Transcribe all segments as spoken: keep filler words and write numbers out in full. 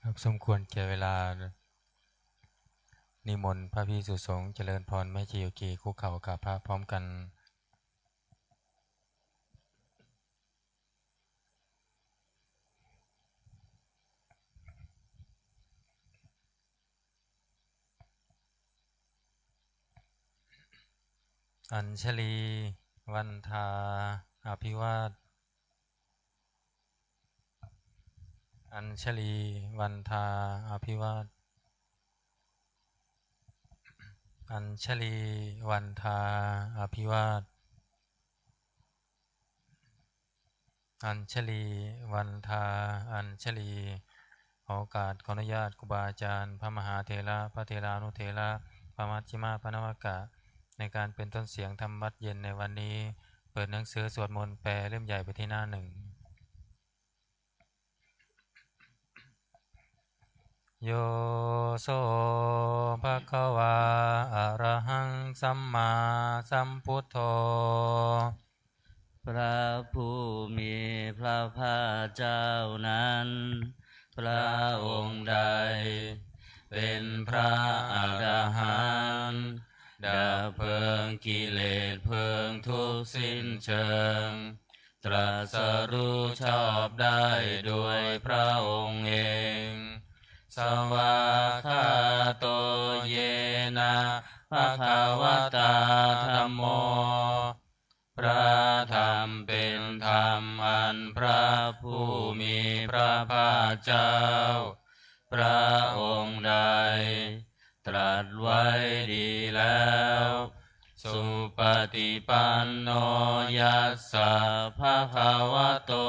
ครับ สมควรแก่เวลา นิมนต์พระภิกษุสงฆ์เจริญพร แม่ชีโยคีคุกเข่ากราบพระพร้อมกัน Añjalī vandā abhivād Añjalī vandā abhivād Añjalī vandā abhivād Añjalī vandā Añjalī ขอโอกาส ขออนุญาตครูบาอาจารย์ พระมหาเถระ พระเถรานุเถระ พระมัชฌิมะ พระนวกะ ในการเป็นต้นเสียงธรรมวัตรเย็นในวันนี้ เปิดหนังสือสวดมนต์แปลเล่มใหญ่ไปที่หน้าหนึ่ง Yo so bhagavā arahaṃ sammāsambuddho พระผู้มีพระภาคเจ้านั้น พระองค์ใดเป็นพระอรหันต์ดับเพลิงกิเลสเพลิงทุกข์สิ้นเชิง ตรัสรู้ชอบได้โดยพระองค์เอง Svākkhāto yena bhagavatā dhammo พระธรรมเป็นธรรมอันพระผู้มีพระภาคเจ้า พระองค์ใดตรัสไว้ดีแล้ว Supaṭipanno yassa bhagavato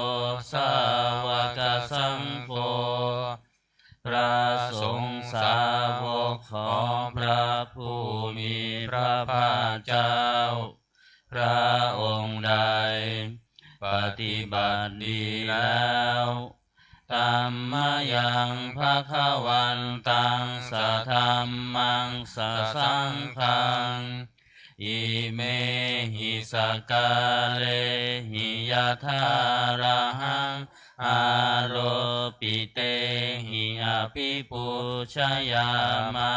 sāvakasaṅgho พระสงฆ์สาวกของพระผู้มีพระภาคเจ้า พระองค์ใดปฏิบัติดีแล้ว Tammayaṃ bhagavantaṃ sadhammaṃ sasaṅghaṃ imehi sakkārehi yathārahaṃ āropitehi abhipūjayāma.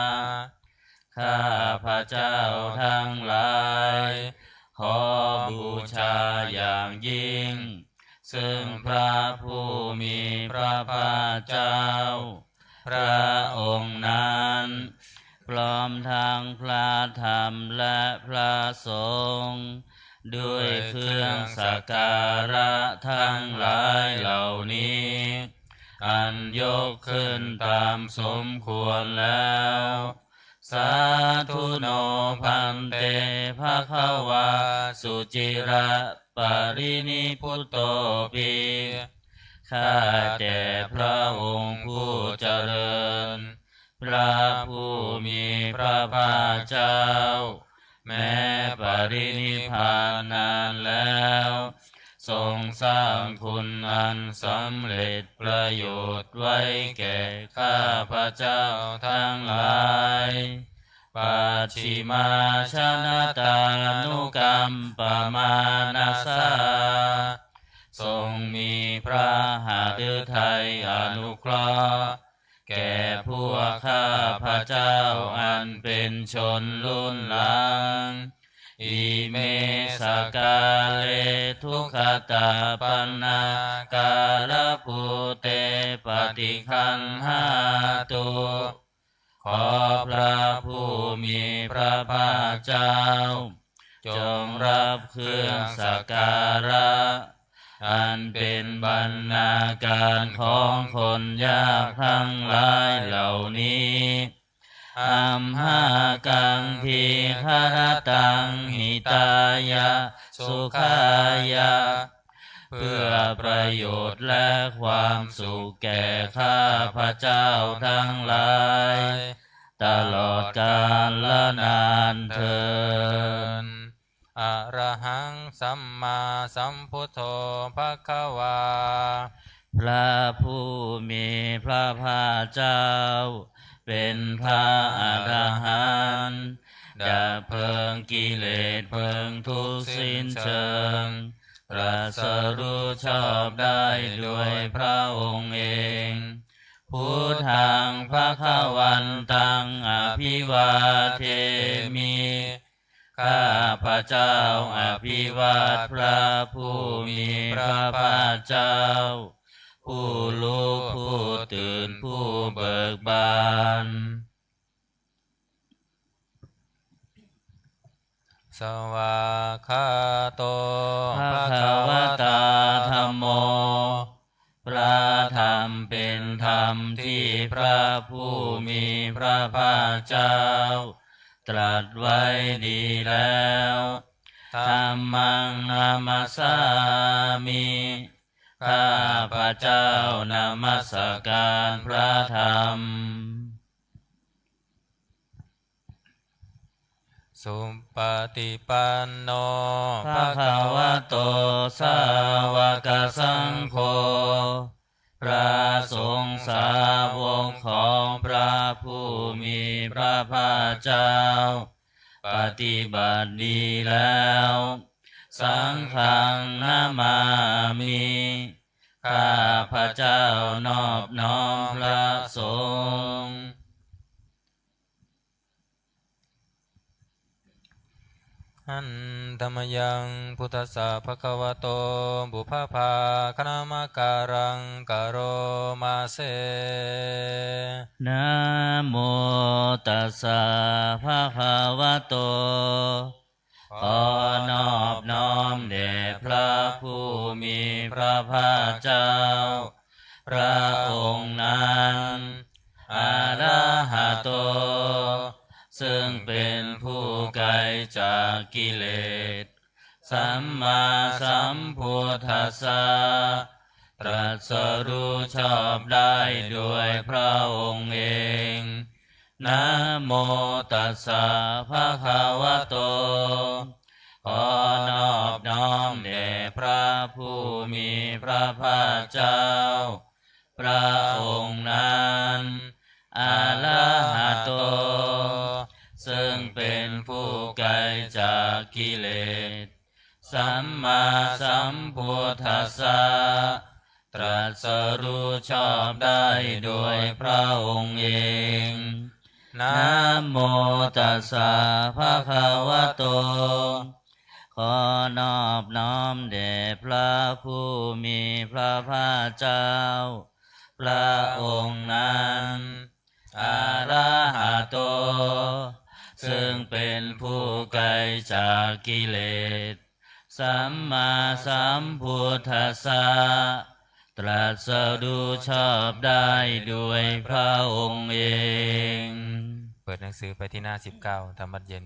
ข้าพเจ้าทั้งหลาย ขอบูชาอย่างยิ่ง ซึ่งพระผู้มีพระภาคเจ้า พระองค์นั้น พร้อมทั้งพระธรรมและพระสงฆ์ ด้วยเครื่องสักการะทั้งหลายเหล่านี้ อันยกขึ้นตามสมควรแล้ว Sādhu no bhante bhagavā suciraparinibbutopi ข้าแต่พระองค์ผู้เจริญ พระผู้มีพระภาคเจ้า แม้ปรินิพพานนานแล้ว ทรงสร้างคุณอันสำเร็จประโยชน์ไว้แก่ข้าพเจ้าทั้งหลาย Pacchimājanatānukampamānasā ทรงมีพระหฤทัยอนุเคราะห์ แก่พวกข้าพเจ้าอันเป็นชนรุ่นหลัง Ime sakkāre duggatapaṇṇākārabhūte paṭiggaṇhātu ขอพระผู้มีพระภาคเจ้า จงรับเครื่องสักการะ อันเป็นบรรณาการของคนยากทั้งหลายเหล่านี้ Amhākaṃ dīgharattaṃ hitāya sukhāya เพื่อประโยชน์และความสุขแก่ข้าพเจ้าทั้งหลาย ตลอดกาลนานเทอญ Arahaṃ sammāsambuddho bhagavā พระผู้มีพระภาคเจ้า เป็นพระอรหันต์ ดับเพลิงกิเลสเพลิงทุกข์สิ้นเชิง ตรัสรู้ชอบได้โดยพระองค์เอง Buddhaṃ bhagavantaṃ abhivādemi. ข้าพเจ้าอภิวาทพระผู้มีพระภาคเจ้า ผู้รู้ผู้ตื่นผู้เบิกบาน Svākkhāto bhagavatā dhammo. พระธรรมเป็นธรรมที่พระผู้มีพระภาคเจ้า ตรัสไว้ดีแล้ว Dhammaṃ namassāmi. ข้าพเจ้านมัสการพระธรรม Supaṭipanno bhagavato sāvakasaṅgho. พระสงฆ์สาวกของพระผู้มีพระภาคเจ้า ปฏิบัติดีแล้ว Saṅghaṃ namāmi. ข้าพเจ้านอบน้อมพระสงฆ์ Handa mayaṃ buddhassa bhagavato pubbabhāganamakāraṃ karoma se. Namo tassa bhagavato. ขอนอบน้อมแด่พระผู้มีพระภาคเจ้า พระองค์นั้น arahato ซึ่งเป็นผู้ไกลจากกิเลส sammāsambuddhassa ตรัสรู้ชอบได้โดยพระองค์เอง Namo tassa bhagavato. ขอนอบน้อมแด่พระผู้มีพระภาคเจ้า พระองค์นั้น arahato ซึ่งเป็นผู้ไกลจากกิเลส sammāsambuddhassa ตรัสรู้ชอบได้โดยพระองค์เอง Namo tassa bhagavato. ขอนอบน้อมแด่พระผู้มีพระภาคเจ้า พระองค์นั้น arahato ซึ่งเป็นผู้ไกลจากกิเลส sammāsambuddhassa ตรัสรู้ชอบได้โดยพระองค์เอง เปิดหนังสือไปที่หน้าสิบเก้า ธรรมวัตรเย็น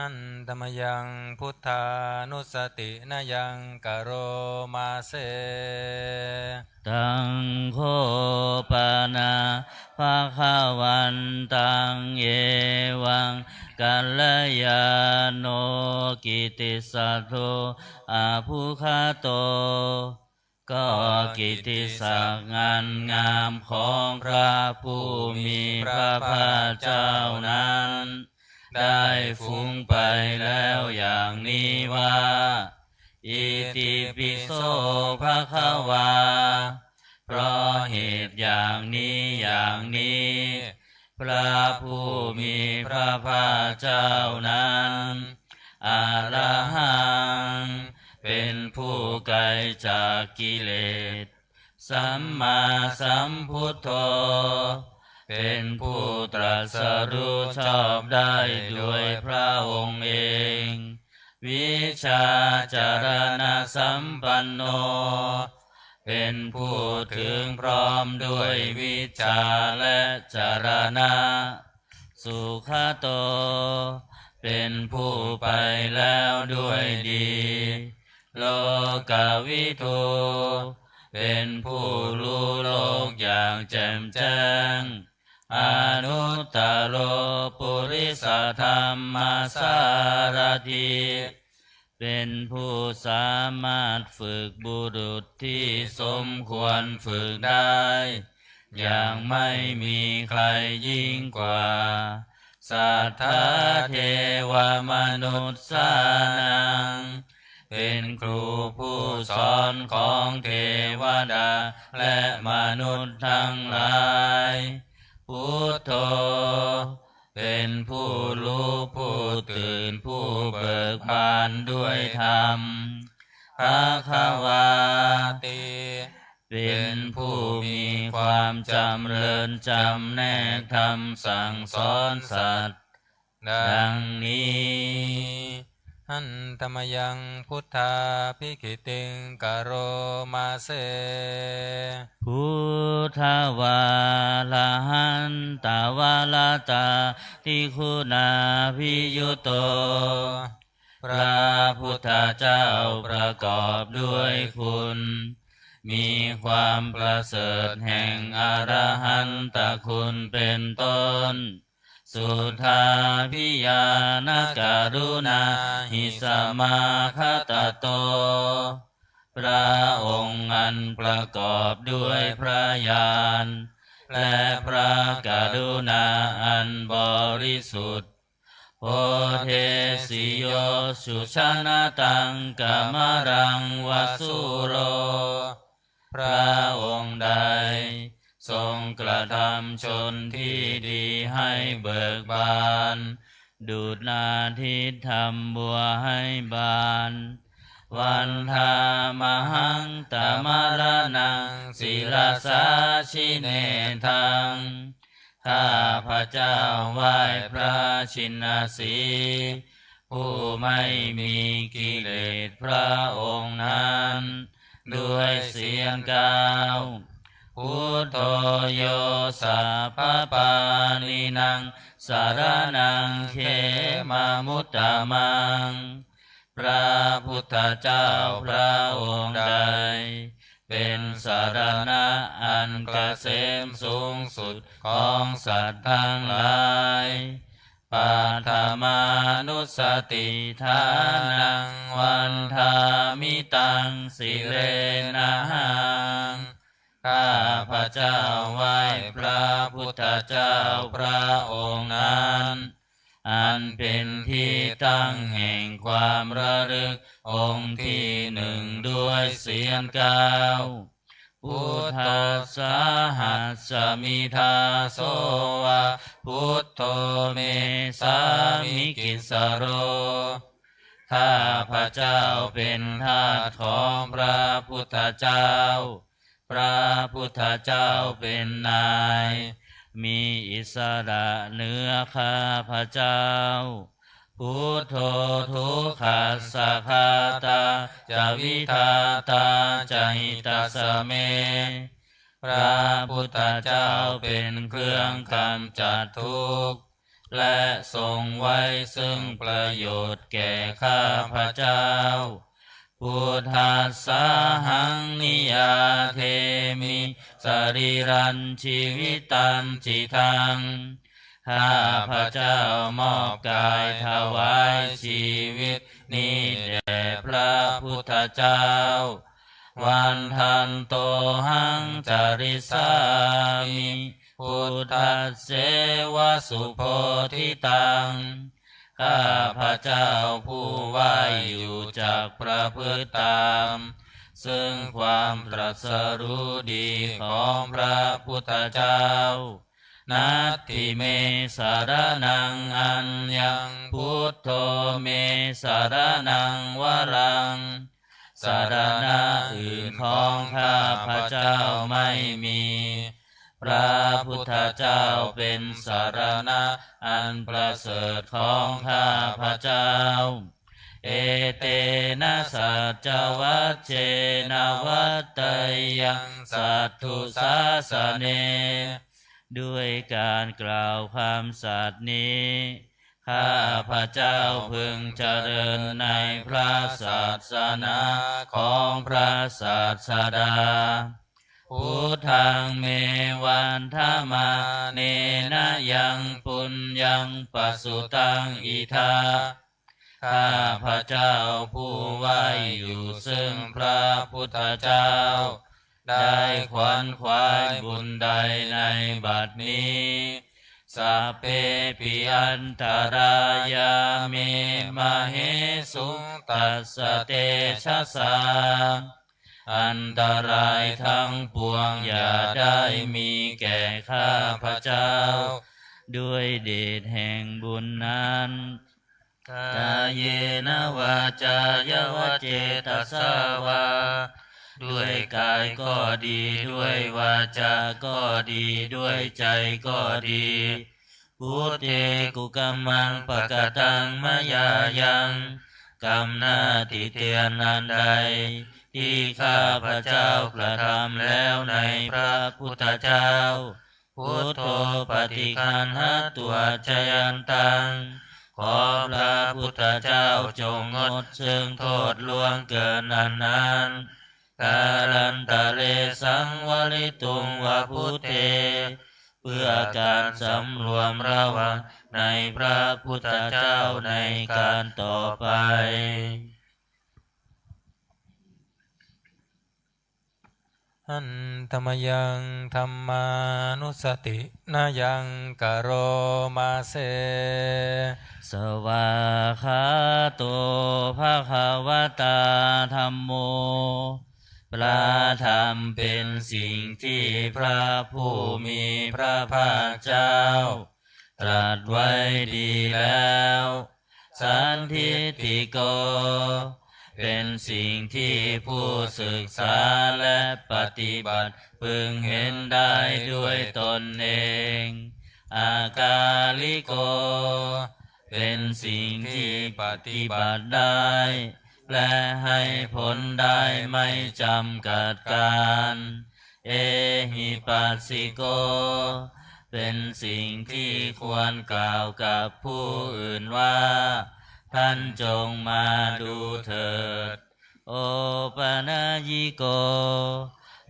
Handa mayaṃ buddhānussatinayaṃ karoma se. Taṃ kho pana bhagavantaṃ evaṃ kalyāṇo kittisaddo abbhuggato. ก็กิตติศักดิ์อันงามของพระผู้มีพระภาคเจ้านั้น ได้ฟุ้งไปแล้วอย่างนี้ว่า Itipi so bhagavā. เพราะเหตุอย่างนี้อย่างนี้ พระผู้มีพระภาคเจ้านั้น arahaṃ เป็นผู้ไกลจากกิเลส sammāsambuddho เป็นผู้ตรัสรู้ชอบได้โดยพระองค์เอง vijjācaraṇasampanno เป็นผู้ถึงพร้อมด้วยวิชชาและจรณะ sugato เป็นผู้ไปแล้วด้วยดี lokavidū เป็นผู้รู้โลกอย่างแจ่มแจ้ง anuttaro purisadammasārathi เป็นผู้สามารถฝึกบุรุษที่สมควรฝึกได้ อย่างไม่มีใครยิ่งกว่า satthā devamanussānaṃ เป็นครูผู้สอนของเทวดาและมนุษย์ทั้งหลาย Buddho เป็นผู้รู้ผู้ตื่นผู้เบิกบานด้วยธรรม Bhagavāti เป็นผู้มีความจำเริญจำแนกธรรมสั่งสอนสัตว์ ดังนี้ Handa mayaṃ buddhābhigītiṃ karoma se. Buddhavārahantavaratādiguṇābhiyutto. พระพุทธเจ้าประกอบด้วยคุณ มีความประเสริฐแห่งอรหันตคุณเป็นต้น Suddhābhiñāṇakaruṇāhi samāgatatto. พระองค์อันประกอบด้วยพระญาณ และพระกรุณาอันบริสุทธิ์ Bodhesi yo sujanataṃ kamalaṃ va sūro. พระองค์ใดทรงกระทำชนที่ดีให้เบิกบาน ดุจนาทิตย์ทำบัวให้บาน Vandāmahaṃ tamaraṇaṃ sirasā jinendaṃ. ข้าพเจ้าไหว้พระชินสีห์ ผู้ไม่มีกิเลสพระองค์นั้น ด้วยเสียงกล่าว Buddho yo sabbapāṇīnaṃ saraṇaṃ khemamuttamaṃ. พระพุทธเจ้าพระองค์ใด เป็นสรณะอันเกษมสูงสุดของสัตว์ทั้งหลาย Paṭhamānussatiṭṭhānaṃ vandāmi taṃ sirenahaṃ. ข้าพเจ้าไหว้พระพุทธเจ้าพระองค์นั้น อันเป็นที่ตั้งแห่งความระลึกองค์ที่หนึ่งด้วยเสียงกล่าว Buddhassāhasmi dāso va buddho me sāmikissaro. ข้าพเจ้าเป็นทาสของพระพุทธเจ้า พระพุทธเจ้าเป็นนาย มีอิสระเหนือข้าพเจ้า Buddho dukkhassa ghātā ca vidhātā ca hitassa me. พระพุทธเจ้าเป็นเครื่องกำจัดทุกข์ และทรงไว้ซึ่งประโยชน์แก่ข้าพเจ้า Buddhassāhaṃ niyyādemi sarīrañjīvitañcidaṃ. ข้าพเจ้ามอบกายถวายชีวิตนี้แด่พระพุทธเจ้า Vandantohaṃ carissāmi buddhasseva subodhitaṃ. ข้าพเจ้าผู้ไหว้อยู่จักประพฤติตาม ซึ่งความตรัสรู้ดีของพระพุทธเจ้า Natthi me saraṇaṃ aññaṃ buddho me saraṇaṃ varaṃ. สรณะอื่นของข้าพเจ้าไม่มี พระพุทธเจ้าเป็นสรณะอันประเสริฐของข้าพเจ้า Etena saccavajjena vaḍḍheyyaṃ satthu sāsane. ด้วยการกล่าวคำสัตย์นี้ ข้าพเจ้าพึงเจริญในพระศาสนาของพระศาสดา Buddhaṃ me vandamānena yaṃ puññaṃ pasutaṃ idha. ข้าพเจ้าผู้ไหว้อยู่ซึ่งพระพุทธเจ้า ได้ขวนขวายบุญใดในบัดนี้ Sabbepi antarāyā me māhesuṃ tassa tejasā. อันตรายทั้งปวงอย่าได้มีแก่ข้าพเจ้า ด้วยเดชแห่งบุญนั้น Kāyena vācāya va cetasā vā ด้วยกายก็ดี ด้วยวาจาก็ดี ด้วยใจก็ดี Buddhe kukammaṃ pakataṃ mayā yaṃ กรรมหน้าติเตียนอันใด ที่ข้าพเจ้ากระทำแล้วในพระพุทธเจ้า Buddho paṭiggaṇhatu accayantaṃ ขอพระพุทธเจ้าจงงดซึ่งโทษล่วงเกินอันนั้น Kālantare saṃvarituṃ va buddhe เพื่อการสำรวมระวังในพระพุทธเจ้าในการต่อไป Handa mayaṃ dhammānussatinayaṃ karoma se. Svākkhāto bhagavatā dhammo พระธรรมเป็นสิ่งที่พระผู้มีพระภาคเจ้า ตรัสไว้ดีแล้ว Sandiṭṭhiko เป็นสิ่งที่ผู้ศึกษาและปฏิบัติพึงเห็นได้ด้วยตนเอง Akāliko เป็นสิ่งที่ปฏิบัติได้ และให้ผลได้ไม่จำกัดกาล Ehipassiko เป็นสิ่งที่ควรกล่าวกับผู้อื่นว่า ท่านจงมาดูเถิด Opanayiko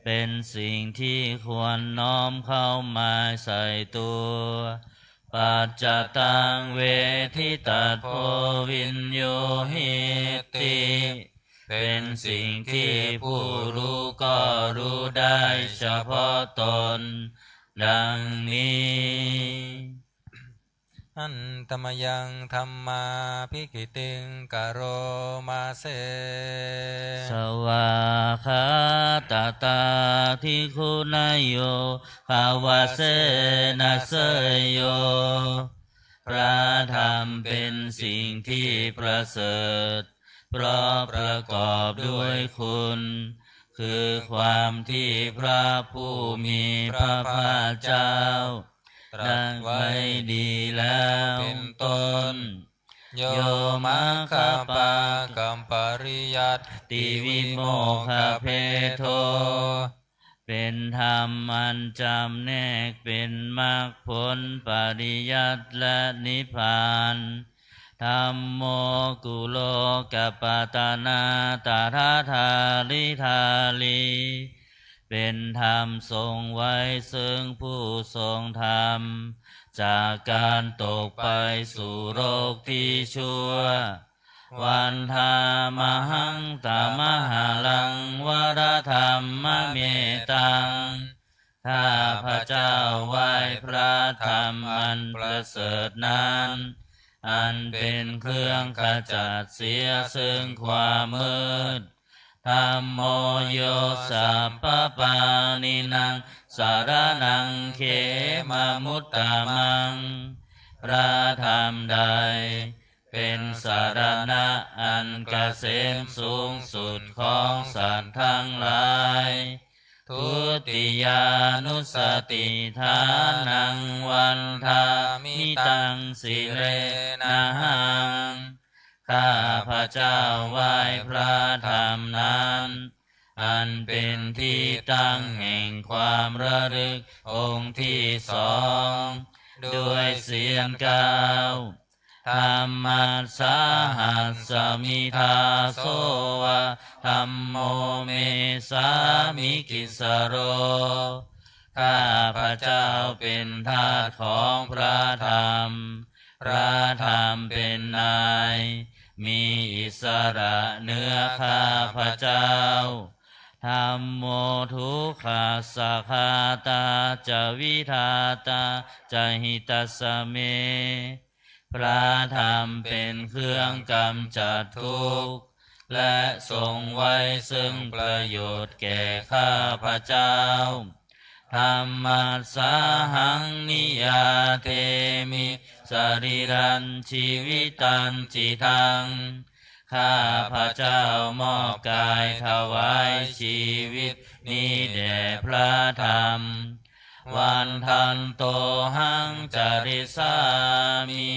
เป็นสิ่งที่ควรน้อมเข้ามาใส่ตัว Paccattaṃ veditabbo viññūhīti เป็นสิ่งที่ผู้รู้ก็รู้ได้เฉพาะตน ดังนี้ Handa mayaṃ dhammābhigītiṃ karoma se. Svākkhātatādiguṇayogavasena seyyo พระธรรมเป็นสิ่งที่ประเสริฐ เพราะประกอบด้วยคุณ คือความที่พระผู้มีพระภาคเจ้า ตรัสไว้ดีแล้ว เป็นต้น Yo maggapākapariyattivimokkhabhedo เป็นธรรมอันจำแนกเป็นมรรคผลปริยัติและนิพพาน Dhammo kulokapattanā tadadhāridhārī เป็นธรรมทรงไว้ซึ่งผู้ทรงธรรม จากการตกไปสู่โลกที่ชั่ว Vandāmahaṃ tamaharaṃ varaḍaṃ mahetaṃ ข้าพเจ้าไหว้พระธรรมอันประเสริฐนั้น อันเป็นเครื่องขจัดเสียซึ่งความมืด Dhammo yo sabbapāṇīnaṃ saraṇaṃ khemamuttamaṃ พระธรรมใด เป็นสรณะอันเกษมสูงสุดของสัตว์ทั้งหลาย Dutiyānussatiṭṭhānaṃ vandāmi taṃ sirenahaṃ ข้าพเจ้าไหว้พระธรรมนั้น อันเป็นที่ตั้งแห่งความระลึกองค์ที่สอง ด้วยเสียงกล่าว Dhammassāhasmi dāso va dhammo me sāmikissaro ข้าพเจ้าเป็นทาสของพระธรรม พระธรรมเป็นนาย มีอิสระเหนือข้าพเจ้า Dhammo dukkhassa ghātā ca vidhātā ca hitassa me. พระธรรมเป็นเครื่องกำจัดทุกข์ และทรงไว้ซึ่งประโยชน์แก่ข้าพเจ้า Dhammasāhaṃ niyyādemi sarīrañjīvitañcidaṃ. ข้าพเจ้ามอบกายถวายชีวิตนี้แด่พระธรรม Vandantohaṃ carissāmi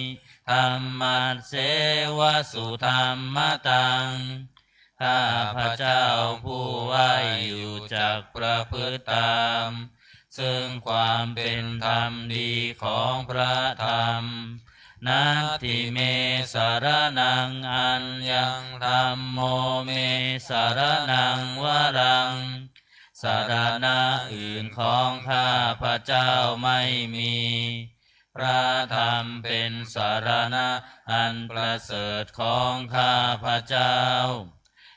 dhammasseva sudhammataṃ. ข้าพเจ้าผู้ไหว้อยู่จักประพฤติตาม ซึ่งความเป็นธรรมดีของพระธรรม Natthi me saraṇaṃ aññaṃ dhammo me saraṇaṃ varaṃ. สรณะอื่นของข้าพเจ้าไม่มี พระธรรมเป็นสรณะอันประเสริฐของข้าพเจ้า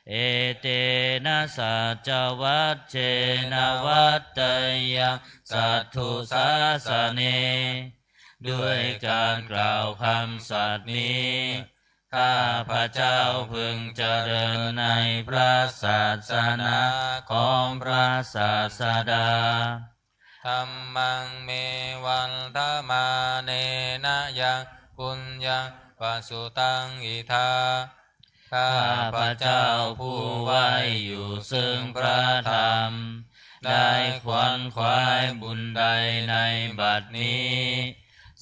Etena saccavajjena vaḍḍheyyaṃ satthusāsane. ด้วยการกล่าวคำสัตย์นี้ ข้าพเจ้าพึงเจริญในพระศาสนาของพระศาสดา Dhammaṃ me vandamānena yaṃ puññaṃ pasutaṃ idha. ข้าพเจ้าผู้ไหว้อยู่ซึ่งพระธรรม ได้ขวนขวายบุญใดในบัดนี้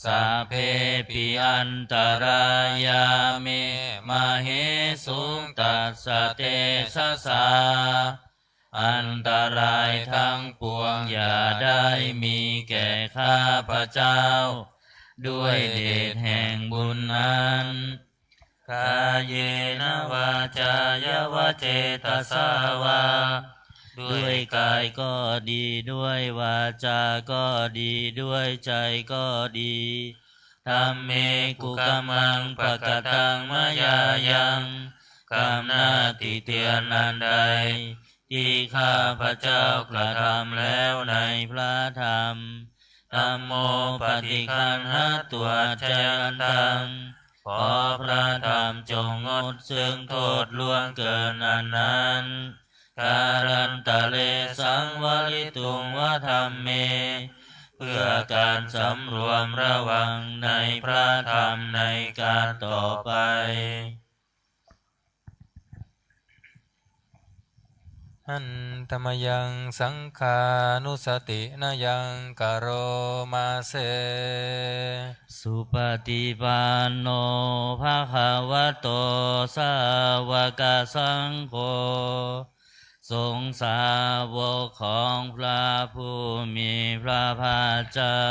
Sabbepi antarāyā me māhesuṃ tassa tejasā. อันตรายทั้งปวงอย่าได้มีแก่ข้าพเจ้า ด้วยเดชแห่งบุญนั้น Kāyena vācāya va cetasā vā. ด้วยกายก็ดี ด้วยวาจาก็ดี ด้วยใจก็ดี Dhamme kukammaṃ pakataṃ mayā yaṃ. กรรมหน้าติเตียนอันใด ที่ข้าพเจ้ากระทำแล้วในพระธรรม Dhammo paṭiggaṇhatu accayantaṃ. ขอพระธรรมจงงดซึ่งโทษล่วงเกินอันนั้น Kālantare saṃvarituṃ va dhamme. เพื่อการสำรวมระวังในพระธรรมในการต่อไป Handa mayaṃ saṅghānussatinayaṃ karoma se. Supaṭipanno bhagavato sāvakasaṅgho. สงฆ์สาวกของพระผู้มีพระภาคเจ้า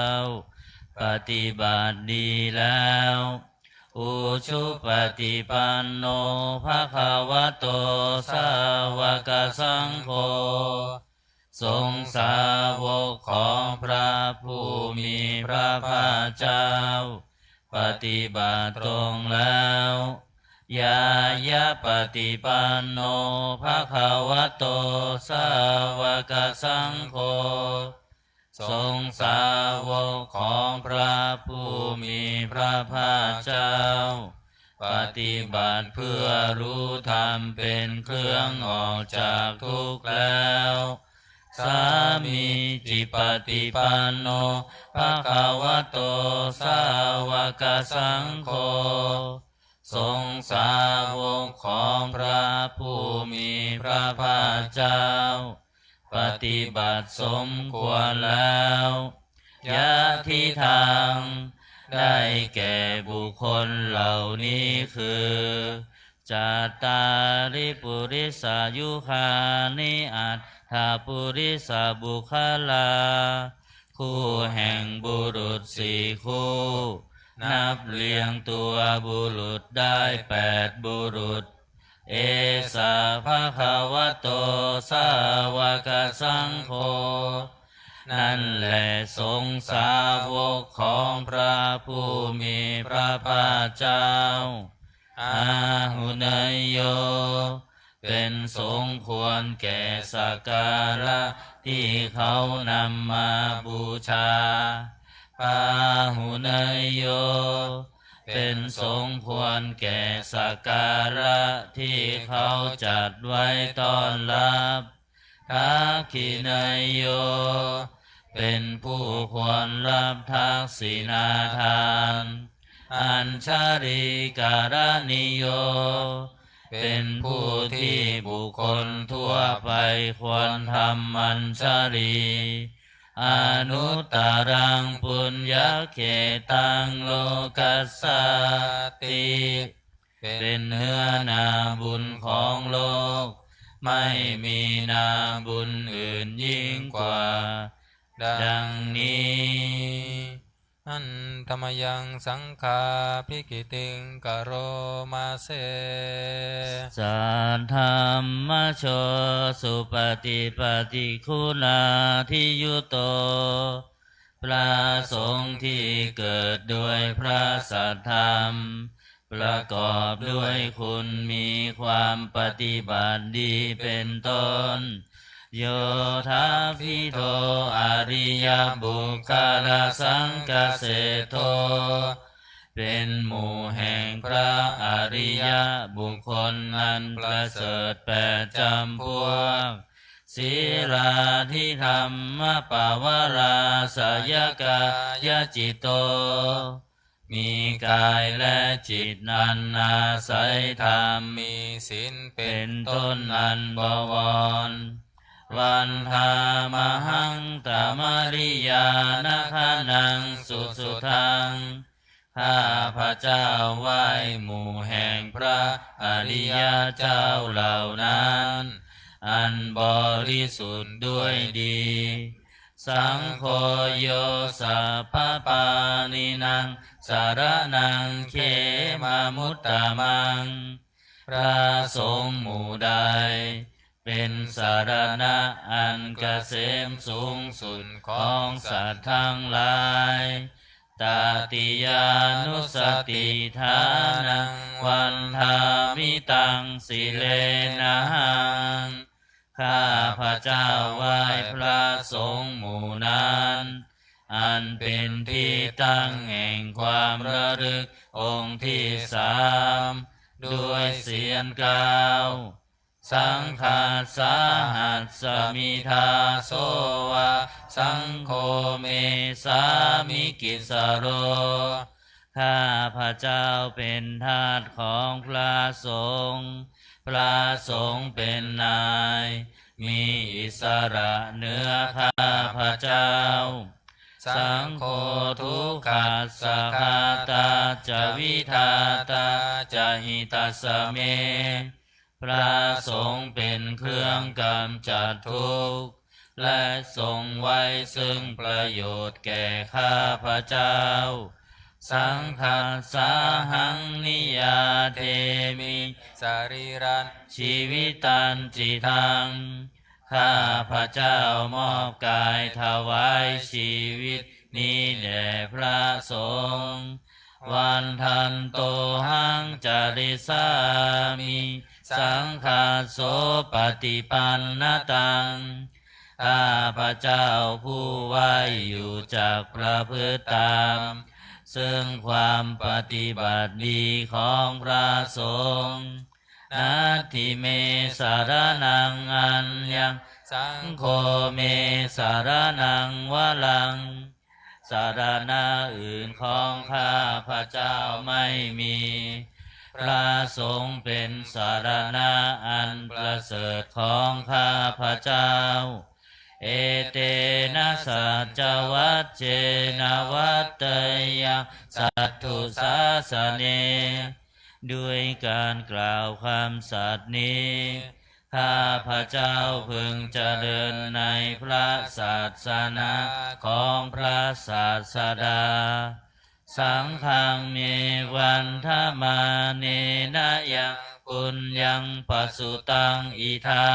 ปฏิบัติดีแล้ว Ujupaṭipanno bhagavato sāvakasaṅgho. สงฆ์สาวกของพระผู้มีพระภาคเจ้า ปฏิบัติตรงแล้ว Ñāyapaṭipanno bhagavato sāvakasaṅgho. สงฆ์สาวกของพระผู้มีพระภาคเจ้า ปฏิบัติเพื่อรู้ธรรมเป็นเครื่องออกจากทุกข์แล้ว Sāmīcipaṭipanno bhagavato sāvakasaṅgho. สงฆ์สาวกของพระผู้มีพระภาคเจ้า ปฏิบัติสมควรแล้ว Yadidaṃ ได้แก่บุคคลเหล่านี้คือ Cattāri purisayugāni aṭṭha purisapuggalā. คู่แห่งบุรุษสี่คู่ นับเรียงตัวบุรุษได้แปดบุรุษ Esa bhagavato sāvakasaṅgho. นั่นแหละสงฆ์สาวกของพระผู้มีพระภาคเจ้า Āhuneyyo เป็นสงควรแก่สักการะที่เขานำมาบูชา pāhuneyyo เป็นสงควรแก่สักการะที่เขาจัดไว้ต้อนรับ dakkhiṇeyyo เป็นผู้ควรรับทักษิณาทาน añjalikaraṇīyo เป็นผู้ที่บุคคลทั่วไปควรทำอัญชลี anuttaraṃ puññakkhettaṃ lokassāti เป็นเนื้อนาบุญของโลก ไม่มีนาบุญอื่นยิ่งกว่า ดังนี้ Handa mayaṃ saṅghābhigītiṃ karoma se. Saddhammajo supaṭipattiguṇādiyutto พระสงฆ์ที่เกิดด้วยพระสัทธรรม ประกอบด้วยคุณมีความปฏิบัติดีเป็นต้น Yoṭṭhabbidho ariyapuggalasaṅghaseṭṭho เป็นหมู่แห่งพระอริยบุคคลอันประเสริฐแปดจำพวก Sīlādidhammapavarāsayakāyacitto มีกายและจิตอันอาศัยธรรม มีศีลเป็นต้นอันบวร Vandāmahaṃ tamariyanagaṇaṃ susuddhaṃ ข้าพเจ้าไหว้หมู่แห่งพระอริยเจ้าเหล่านั้น อันบริสุทธิ์ด้วยดี Saṅgho yo sabbapāṇīnaṃ saraṇaṃ khemamuttamaṃ พระสงฆ์หมู่ใด เป็นสรณะอันเกษมสูงสุดของสัตว์ทั้งหลาย Tatiyānussatiṭṭhānaṃ vandāmi taṃ sirenahaṃ ข้าพเจ้าไหว้พระสงฆ์หมู่นั้น อันเป็นที่ตั้งแห่งความระลึกองค์ที่สาม ด้วยเสียงกล่าว Saṅghassāhasmi dāso va saṅgho me sāmikissaro ข้าพเจ้าเป็นทาสของพระสงฆ์ พระสงฆ์เป็นนาย มีอิสระเหนือข้าพเจ้า Saṅgho dukkhassa ghātā ca vidhātā ca hitassa me พระสงฆ์เป็นเครื่องกำจัดทุกข์ และทรงไว้ซึ่งประโยชน์แก่ข้าพเจ้า Saṅghassāhaṃ niyyādemi sarīrañjīvitañcidaṃ ข้าพเจ้ามอบกายถวายชีวิตนี้แด่พระสงฆ์ Vandantohaṃ carissāmi saṅghassopaṭipannataṃ ข้าพเจ้าผู้ไหว้อยู่จักประพฤติตาม ซึ่งความปฏิบัติดีของพระสงฆ์ Natthi me saraṇaṃ aññaṃ saṅgho me saraṇaṃ varaṃ สรณะอื่นของข้าพเจ้าไม่มี พระสงฆ์เป็นสรณะอันประเสริฐของข้าพเจ้า Etena saccavajjena vaḍḍheyyaṃ satthu sāsane ด้วยการกล่าวคำสัตย์นี้ ข้าพเจ้าพึงเจริญในพระศาสนาของพระศาสดา Saṅghaṃ me vandamānena yaṃ puññaṃ pasutaṃ idha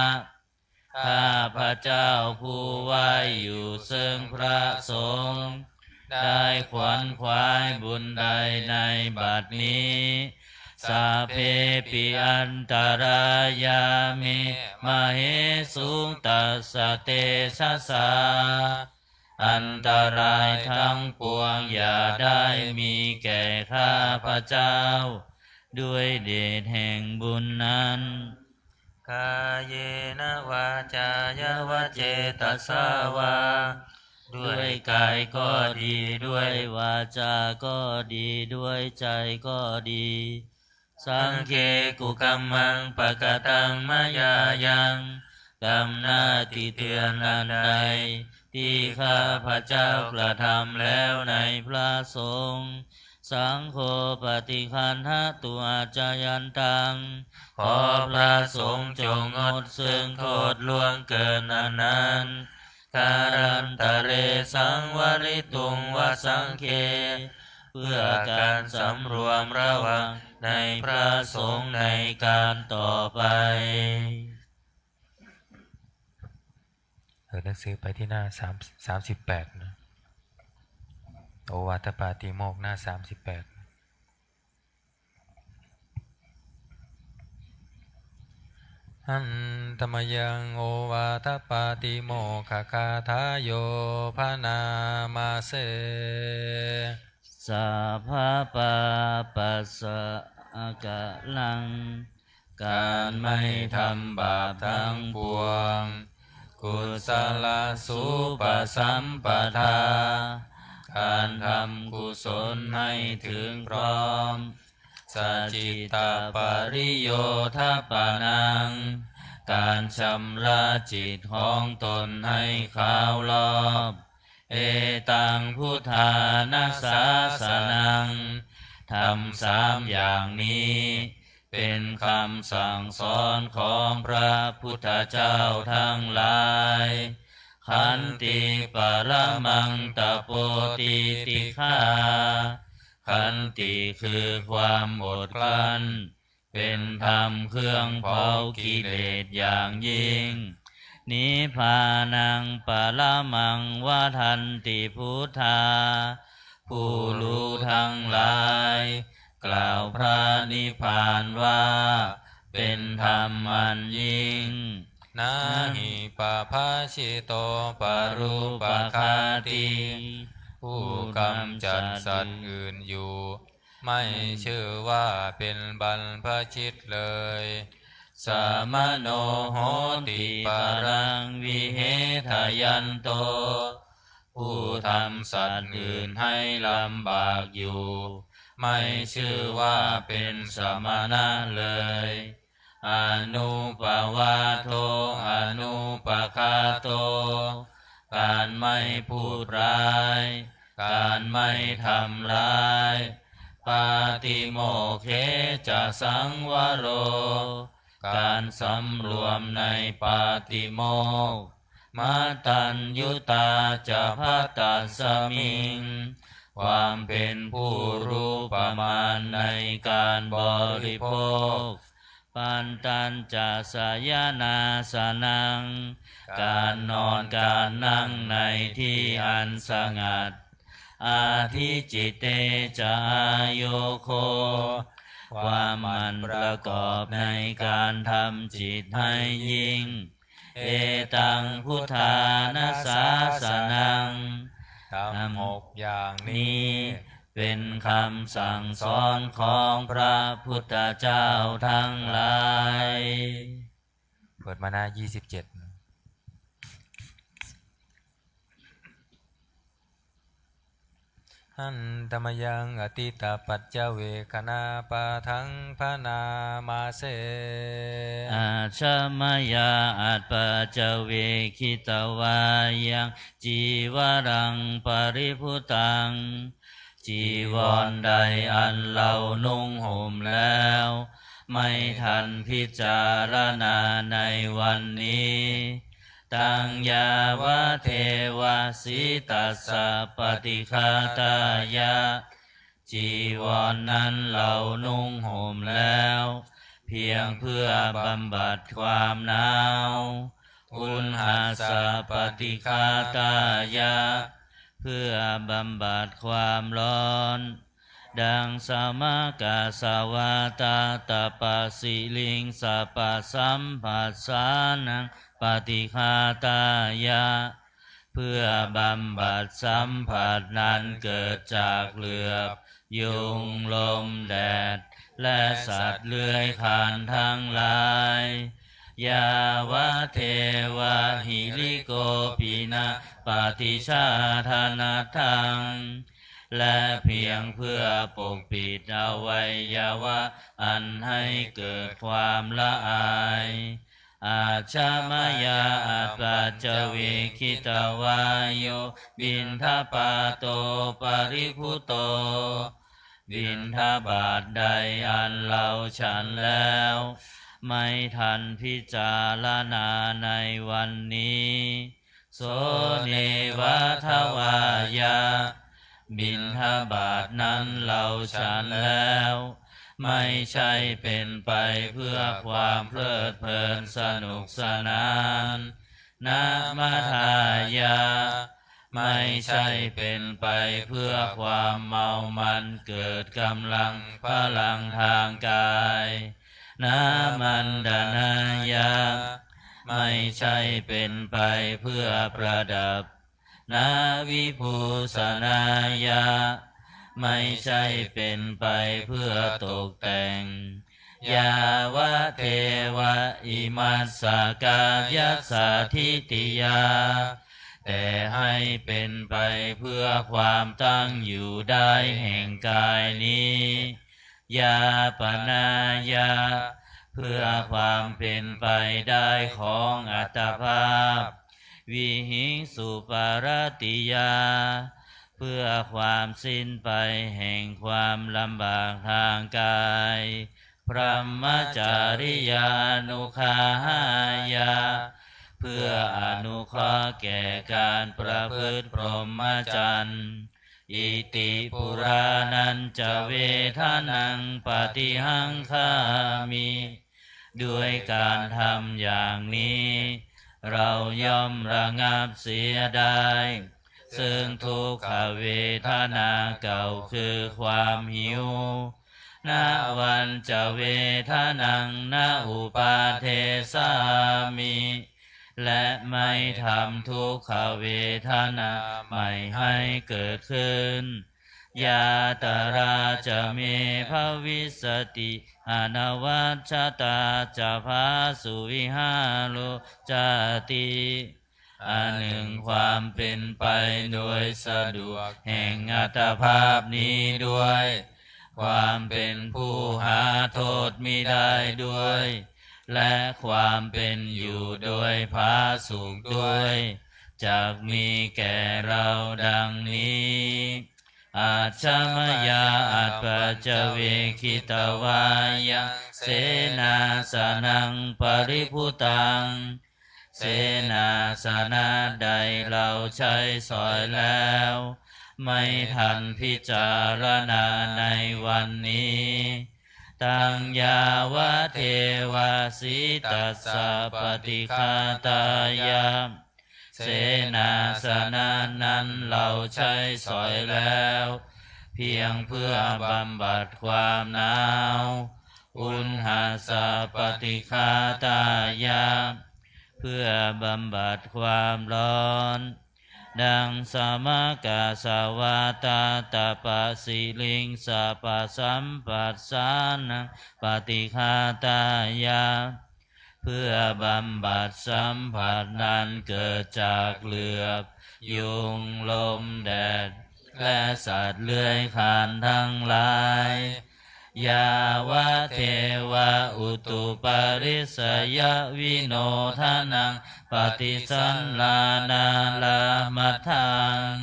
ข้าพเจ้าผู้ไหว้อยู่ซึ่งพระสงฆ์ ได้ขวนขวายบุญใดในบัดนี้ sabbepi antarāyā me māhesuṃ tassa tejasā. อันตรายทั้งปวงอย่าได้มีแก่ข้าพเจ้า ด้วยเดชแห่งบุญนั้น kāyena vācāya va cetasā vā ด้วยกายก็ดี ด้วยวาจาก็ดี ด้วยใจก็ดี saṅghe kukammaṃ pakataṃ mayā yaṃ กรรมหน้าที่เตือนอันใด ที่ข้าพเจ้ากระทำแล้วในพระสงฆ์ saṅgho paṭiggaṇhatu accayantaṃ ขอพระสงฆ์จงงดซึ่งโทษล่วงเกินอันนั้น kālantare saṃvarituṃ va saṅghe เพื่อการสำรวมระวังในพระสงฆ์ในการต่อไป เออ หนังสือไปที่หน้าสาม สามสิบแปดนะ โอวาทปาติโมกข์ หน้าสามสิบแปด Hantamayaṃ ovātapātimokkhagathayo bhaṇāma se. Sabbapāpassa akaraṃ การไม่ทำบาปทั้งปวง kusalasupasampadā การทำกุศลให้ถึงพร้อม sacittapariyodapanaṃ การชำระจิตของตนให้ขาวรอบ etaṃ buddhāna sāsanaṃ ธรรมสามอย่างนี้ เป็นคำสั่งสอนของพระพุทธเจ้าทั้งหลาย khanti paramaṃ tapo titikkhā khanti คือความอดกลั้น เป็นธรรมเครื่องเผากิเลสอย่างยิ่ง nibbānaṃ paramaṃ vadanti buddhā ผู้รู้ทั้งหลาย กล่าวพระนิพพานว่า เป็นธรรมอันยิ่ง na hi pabbajito parūpaghātī ผู้กำจัดสัตว์อื่นอยู่ ไม่ชื่อว่าเป็นบรรพชิตเลย samano hoti paraṃ vihetayanto ผู้ทำสัตว์อื่นให้ลำบากอยู่ ไม่ชื่อว่าเป็นสมณะเลย anuppavādo anupaghāto การไม่พูดร้าย การไม่ทำร้าย pātimokkhe ca saṃvaro การสำรวมในปาติโมกข์ mataññutā ca bhaddasmiṃ ความเป็นผู้รู้ประมาณในการบริโภค pantañca sayanāsanaṃ การนอนการนั่งในที่อันสงัด adhicitte ca āyogo ความหมั่นประกอบในการทำจิตให้ยิ่ง etaṃ buddhāna sāsanaṃ ธรรมหกอย่างนี้ เป็นคำสั่งสอนของพระพุทธเจ้าทั้งหลาย เปิดมาหน้ายี่สิบเจ็ด Handa mayaṃ atītapaccavekkhaṇapāṭhaṃ bhaṇāma se. Ajja mayā atthapaccavekkhitvā yaṃ cīvaraṃ paribhuttaṃ จีวรใดอันเรานุ่งห่มแล้ว ไม่ทันพิจารณาในวันนี้ taṃ yāvadeva sītassa paṭighātāya จีวรนั้นเรานุ่งห่มแล้ว เพียงเพื่อบำบัดความหนาว uṇhassa paṭighātāya เพื่อบำบัดความร้อน Taṃ samaggāsavātātapasiriṃsapasamphassānaṃ paṭighātāya, เพื่อบำบัดสัมผัสนั้นเกิดจากเหลือบ ยุง ลม แดด และสัตว์เลื้อยคลานทั้งหลาย Yāvadeva hirikopinapaṭicchādanatthaṃ และเพียงเพื่อปกปิดอวัยวะอันให้เกิดความละอาย Ajja mayā appaṭivekkhitvā yo piṇḍapāto paribhutto บิณฑบาตใดอันเราฉันแล้ว ไม่ทันพิจารณาในวันนี้ So neva davāya บิณฑบาตนั้นเราฉันแล้ว ไม่ใช่เป็นไปเพื่อความเพลิดเพลินสนุกสนาน Na madāya ไม่ใช่เป็นไปเพื่อความเมามันเกิดกำลังพลังทางกาย Na maṇḍanāya ไม่ใช่เป็นไปเพื่อประดับ Na vibhūsanāya ไม่ใช่เป็นไปเพื่อตกแต่ง Yāvadeva imassa kāyassa ṭhitiyā แต่ให้เป็นไปเพื่อความตั้งอยู่ได้แห่งกายนี้ Yāpanāya เพื่อความเป็นไปได้ของอัตภาพ Vihiṃsuparatiyā เพื่อความสิ้นไปแห่งความลำบากทางกาย Brahmacariyānuggahāya เพื่ออนุเคราะห์แก่การประพฤติพรหมจรรย์ Iti purāṇañca vedanaṃ paṭihaṅkhāmi ด้วยการทำอย่างนี้ เราย่อมระงับเสียได้ ซึ่งทุกขเวทนาเก่าคือความหิว Navañca vedanaṃ na uppādessāmi และไม่ทำทุกขเวทนาใหม่ให้เกิดขึ้น Yātrā ca me bhavissati anavajjatā ca phāsuvihāro cāti อันหนึ่งความเป็นไปโดยสะดวกแห่งอัตภาพนี้ด้วย ความเป็นผู้หาโทษมิได้ด้วย และความเป็นอยู่โดยผาสุกด้วย จักมีแก่เราดังนี้ Ajja mayā appaṭivekkhitvā yaṃ senāsanaṃ paribhuttaṃ เสนาสนะใดเราใช้สอยแล้ว ไม่ทันพิจารณาในวันนี้ Taṃ yāvadeva sītassa paṭighātāya เสนาสนะนั้นเราใช้สอยแล้ว เพียงเพื่อบำบัดความหนาว Uṇhassa paṭighātāya เพื่อบำบัดความร้อน Taṃ samaggāsavātātapasiriṃsapasamphassānaṃ paṭighātāya เพื่อบำบัดสัมผัสนั้นเกิดจากเหลือบ ยุง ลม แดด และสัตว์เลื้อยคลานทั้งหลาย Yāvadeva utuparissayavinodanaṃ paṭisallānārāmatthaṃ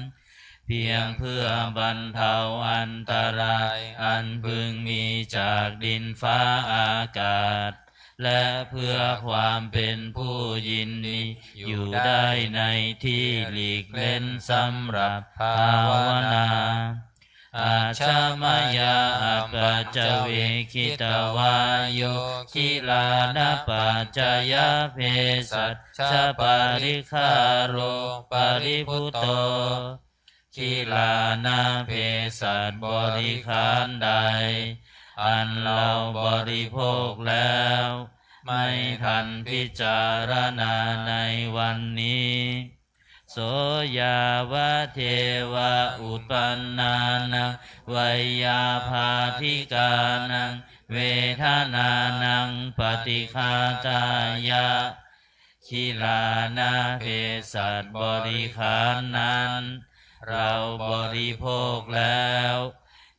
เพียงเพื่อบรรเทาอันตรายอันพึงมีจากดินฟ้าอากาศ และเพื่อความเป็นผู้ยินดีอยู่ได้ในที่หลีกเร้นสำหรับภาวนา Ajja mayā appaṭivekkhitvā yo gilānapaccayabhesajjaparikkhāro paribhutto คิลานะเภสัชบริขารใด อันเราบริโภคแล้ว ไม่ทันพิจารณาในวันนี้ โส yāvadeva uppannānaṃ veyyābādhikānaṃ vedanānaṃ paṭighātāya. คิลานะเภสัชบริขารนั้น เราบริโภคแล้ว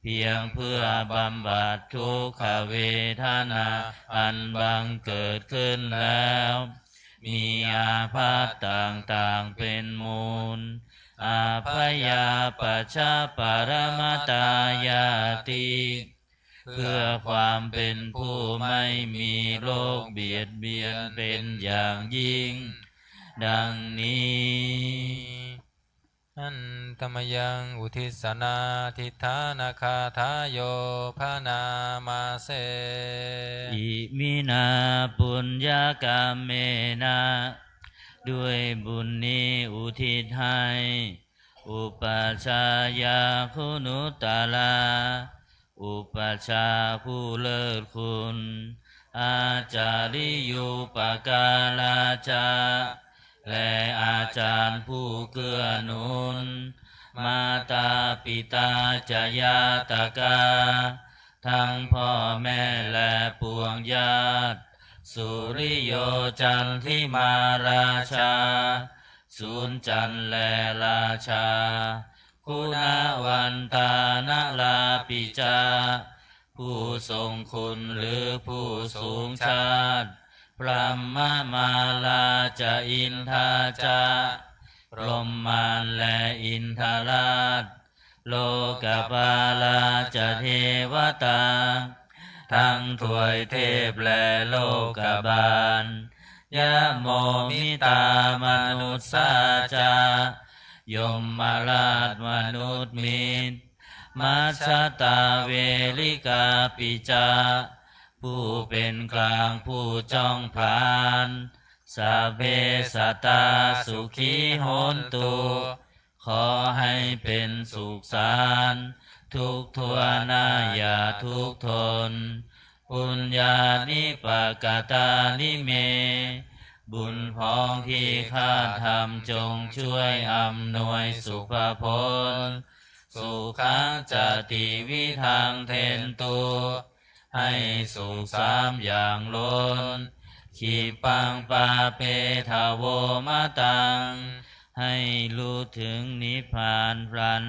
เพียงเพื่อบำบัดทุกขเวทนาอันบังเกิดขึ้นแล้ว มีอาภัพต่างๆเป็นมูล abyāpajjhaparamatāyāti เพื่อความเป็นผู้ไม่มีโรคเบียดเบียนเป็นอย่างยิ่ง ดังนี้ Handa mayaṃ uddissanādhiṭṭhānagāthāyo bhaṇāma se. Iminā puññakammena ด้วยบุญนี้อุทิศให้ upajjhāyā guṇuttarā อุปัชฌาย์ผู้เลิศคุณ ācariyūpakārā ca และอาจารย์ผู้เกื้อหนุน mātā pitā ca ñātakā ทั้งพ่อแม่และปวงญาติ suriyo candimā rājā สุริจันทร์และราชา guṇavantā narāpi ca ผู้ทรงคุณหรือผู้สูงชาติ brahmamārā ca indā ca พรหมมารและอินทราช lokapālā ca devatā ทั้งทวยเทพและโลกบาล yamo mittā manussā ca ยมราชมนุษย์มิตร majjhattā verikāpi ca ผู้เป็นกลางผู้จ้องผลาญ sabbe sattā sukhī hontu ขอให้เป็นสุขสันต์ทุกทั่วหน้าอย่าทุกข์ทน puññāni pakatāni me บุญพ้องที่ข้าทำจงช่วยอำนวยสุภผล sukhañca tividhaṃ dentu ให้สุขสามอย่างล้น khippaṃ pāpetha vomataṃ ให้รู้ถึงนิพพานพลัน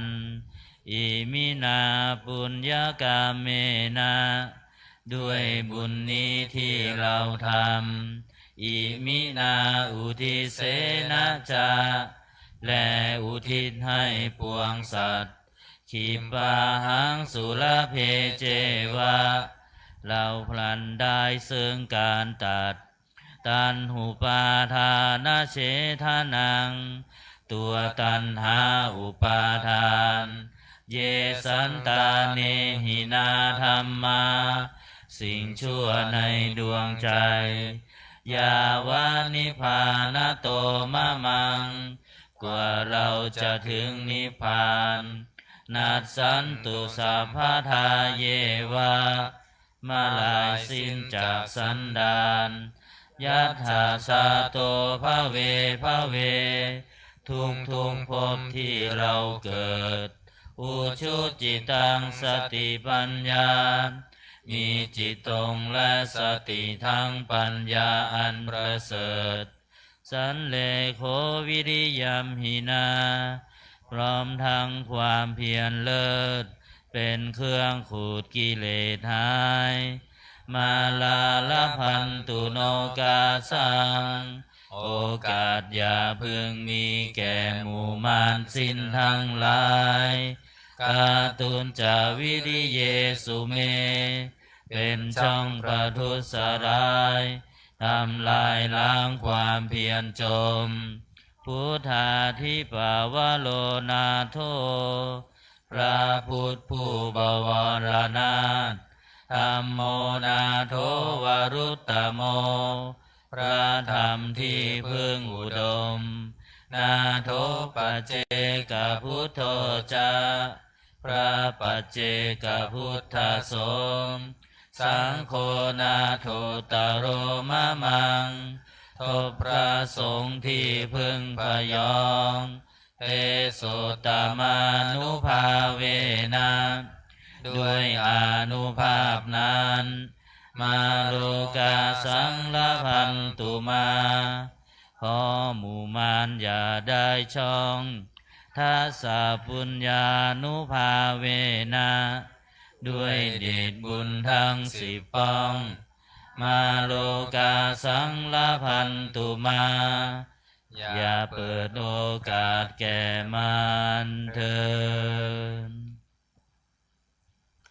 iminā puññakammena ด้วยบุญนี้ที่เราทำ iminā uddissena ca และอุทิศให้ปวงสัตว์ khippāhaṃ sulabhe ceva เราพลันได้ซึ่งการตัด taṇhupādānachedanaṃ ตัวตัณหาอุปาทาน ye santāne hinā dhammā สิ่งชั่วในดวงใจ yāva nibbānato mamaṃ กว่าเราจะถึงนิพพาน nassantu sabbadā yeva เมื่อลายสิ้นจากสันดาน yattha jāto bhave bhave ทุกทุกๆภพที่เราเกิด ujucittaṃ satipaññā มีจิตตรงและสติทั้งปัญญาอันประเสริฐ sallekho viriyamphinā พร้อมทั้งความเพียรเลิศ เป็นเครื่องขูดกิเลสหาย mārā labhantu nokāsaṃ โอกาสอย่าพึงมีแก่หมู่มารสิ้นทั้งหลาย kātuñca viriyesu me เป็นช่องประทุษร้าย ทำลายล้างความเพียรจม buddhādhipavaro nātho พระพุทธผู้บวรนาถ dhammo nātho varuttamo พระธรรมที่พึ่งอุดม Nātho paccekabuddho ca, พระปัจเจกพุทธสงฆ์ Saṅgho nāthottaro mamaṃ ทบพระสงฆ์ที่พึ่งพยอง Tesottamānubhāvena ด้วยอานุภาพนั้น Mārokāsaṃ labhantu mā ขอหมู่มารอย่าได้ช่อง Dasapuññānubhāvena ด้วยเดชบุญทั้งสิบปอง Mārokāsaṃ labhantu mā อย่าเปิดโอกาสแก่มารเถิด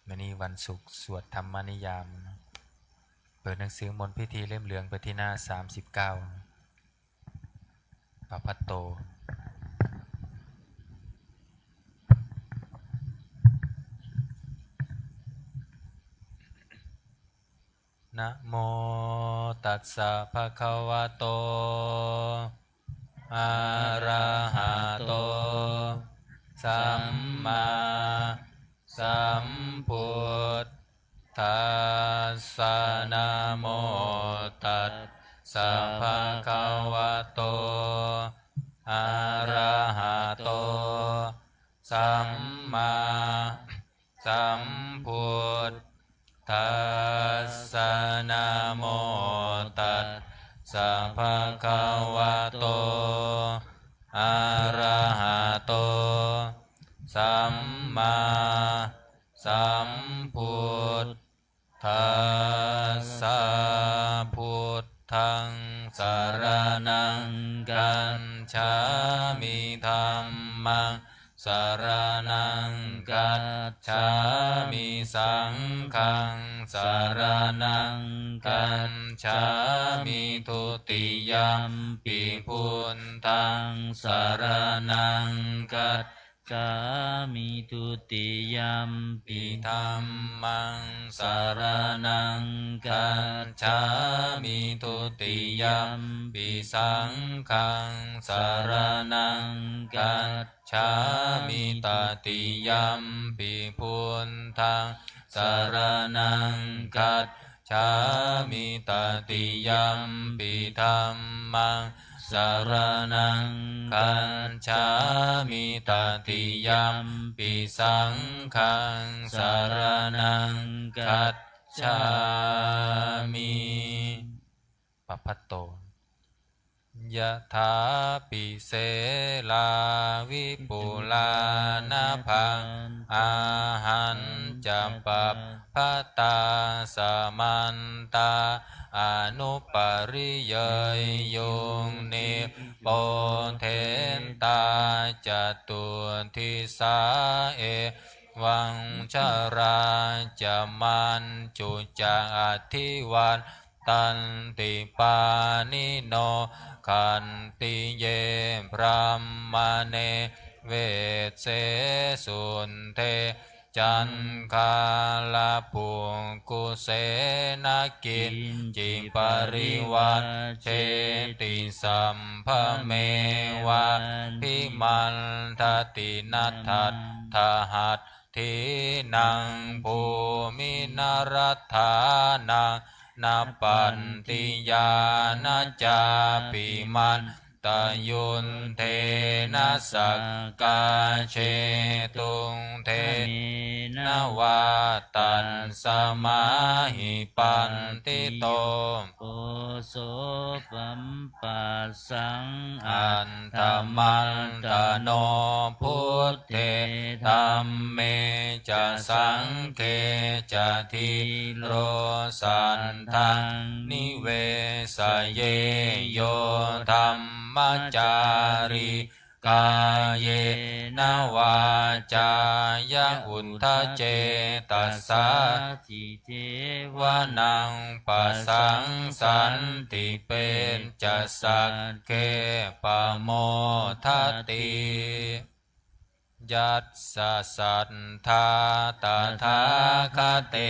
มื้อนี้วันศุกร์ สวดธรรมนิยาม เปิดหนังสือมนต์พิธีเล่มเหลืองไปที่หน้าสามสิบเก้า ปภัตโต Namo tassa bhagavato arahato sammāsambuddhassa. Namo tassa bhagavato arahato sammāsambuddhassa. Namo tassa bhagavato arahato sammāsambuddhassa. Buddhaṃ saraṇaṃ gacchāmi. Dhammaṃ saraṇaṃ gacchāmi. Saṅghaṃ saraṇaṃ gacchāmi. Dutiyampi buddhaṃ saraṇaṃ gacchāmi. Dutiyampi dhammaṃ saraṇaṃ gacchāmi. Dutiyampi saṅghaṃ saraṇaṃ gacchāmi. Tatiyampi buddhaṃ saraṇaṃ gacchāmi. Tatiyampi dhammaṃ saraṇaṃ gacchāmi. Tatiyampi saṅghaṃ saraṇaṃ gacchāmi. ปภัตโต Yathāpi selā vipulā nabhā, āhañca pabbatā samantā anupariyeyyuṃ, nipotentā catuddisā evaṃ jarā ca mañju ca adhivat tanti pāṇino. Khantiye brāhmaṇe vesse sudde caṇḍalapukkhuse, na kiñci parivajjeti sabbamevābhimaddati. Na tattha hat thīnaṃ bhūmi na rathānaṃ, na pattiyā na cāpi mattayuddhena sakkā jetuṃ dhenavā. Tasmā hi paṇḍito poso pampassaṃ atthamattano, buddhe dhamme ca saṅghe ca dhīro saddhaṃ nivesaye. Yo dhammacārī kāyena vācāya uda cetasā, cīvanaṃ pasaṃsanti, peccasagge pamodati. Yassa saddhā tathāgate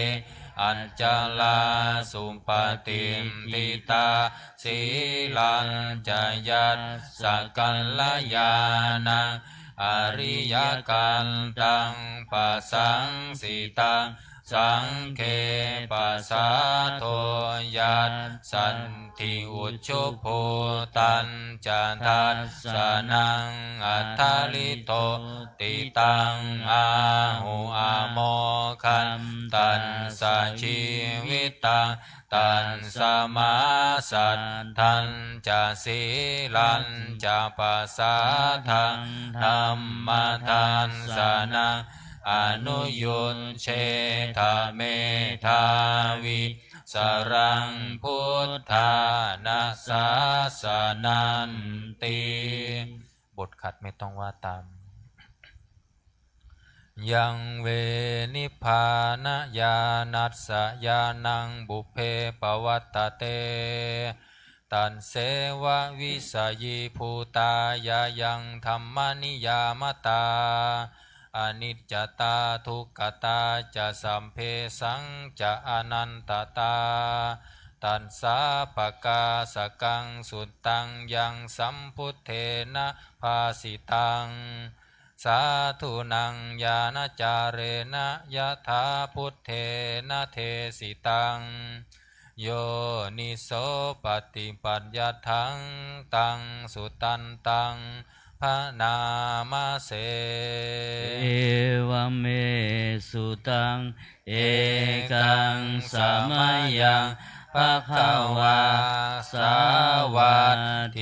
acalā supaṭiṭṭhitā, sīlañca yassa kalyāṇaṃ ariyakantaṃ pasaṃsitaṃ, saṅghe pasādo yassa tthi ujubhūtañca dassanaṃ athalito ti taṃ āhu amoghattassa jīvitaṃ. Tasmā saddhañca sīlañca pasādaṃ dhammadassanam anuyuñjetha medhāvī saraṃ buddhāna sāsananti. บทขัดไม่ต้องว่าตาม Yaṃ ve nibbānayānassa yānaṃ pubbe pavaṭṭate, tasseva visayībhūtāya yaṃ dhammaniyāmatā aniccatā dukkhatā ca sabbesañca anattatā, tassa pakāsakaṃ suttaṃ yaṃ sambuddhena bhāsitaṃ, sādhunaṃ ñāṇācarena yathā buddhena desitaṃ, yoniso paṭipatiyātaṃ taṃ suttantaṃ bhaṇāma se. Evaṃ me sutaṃ. Ekaṃ samayaṃ bhagavā sāvatthiyaṃ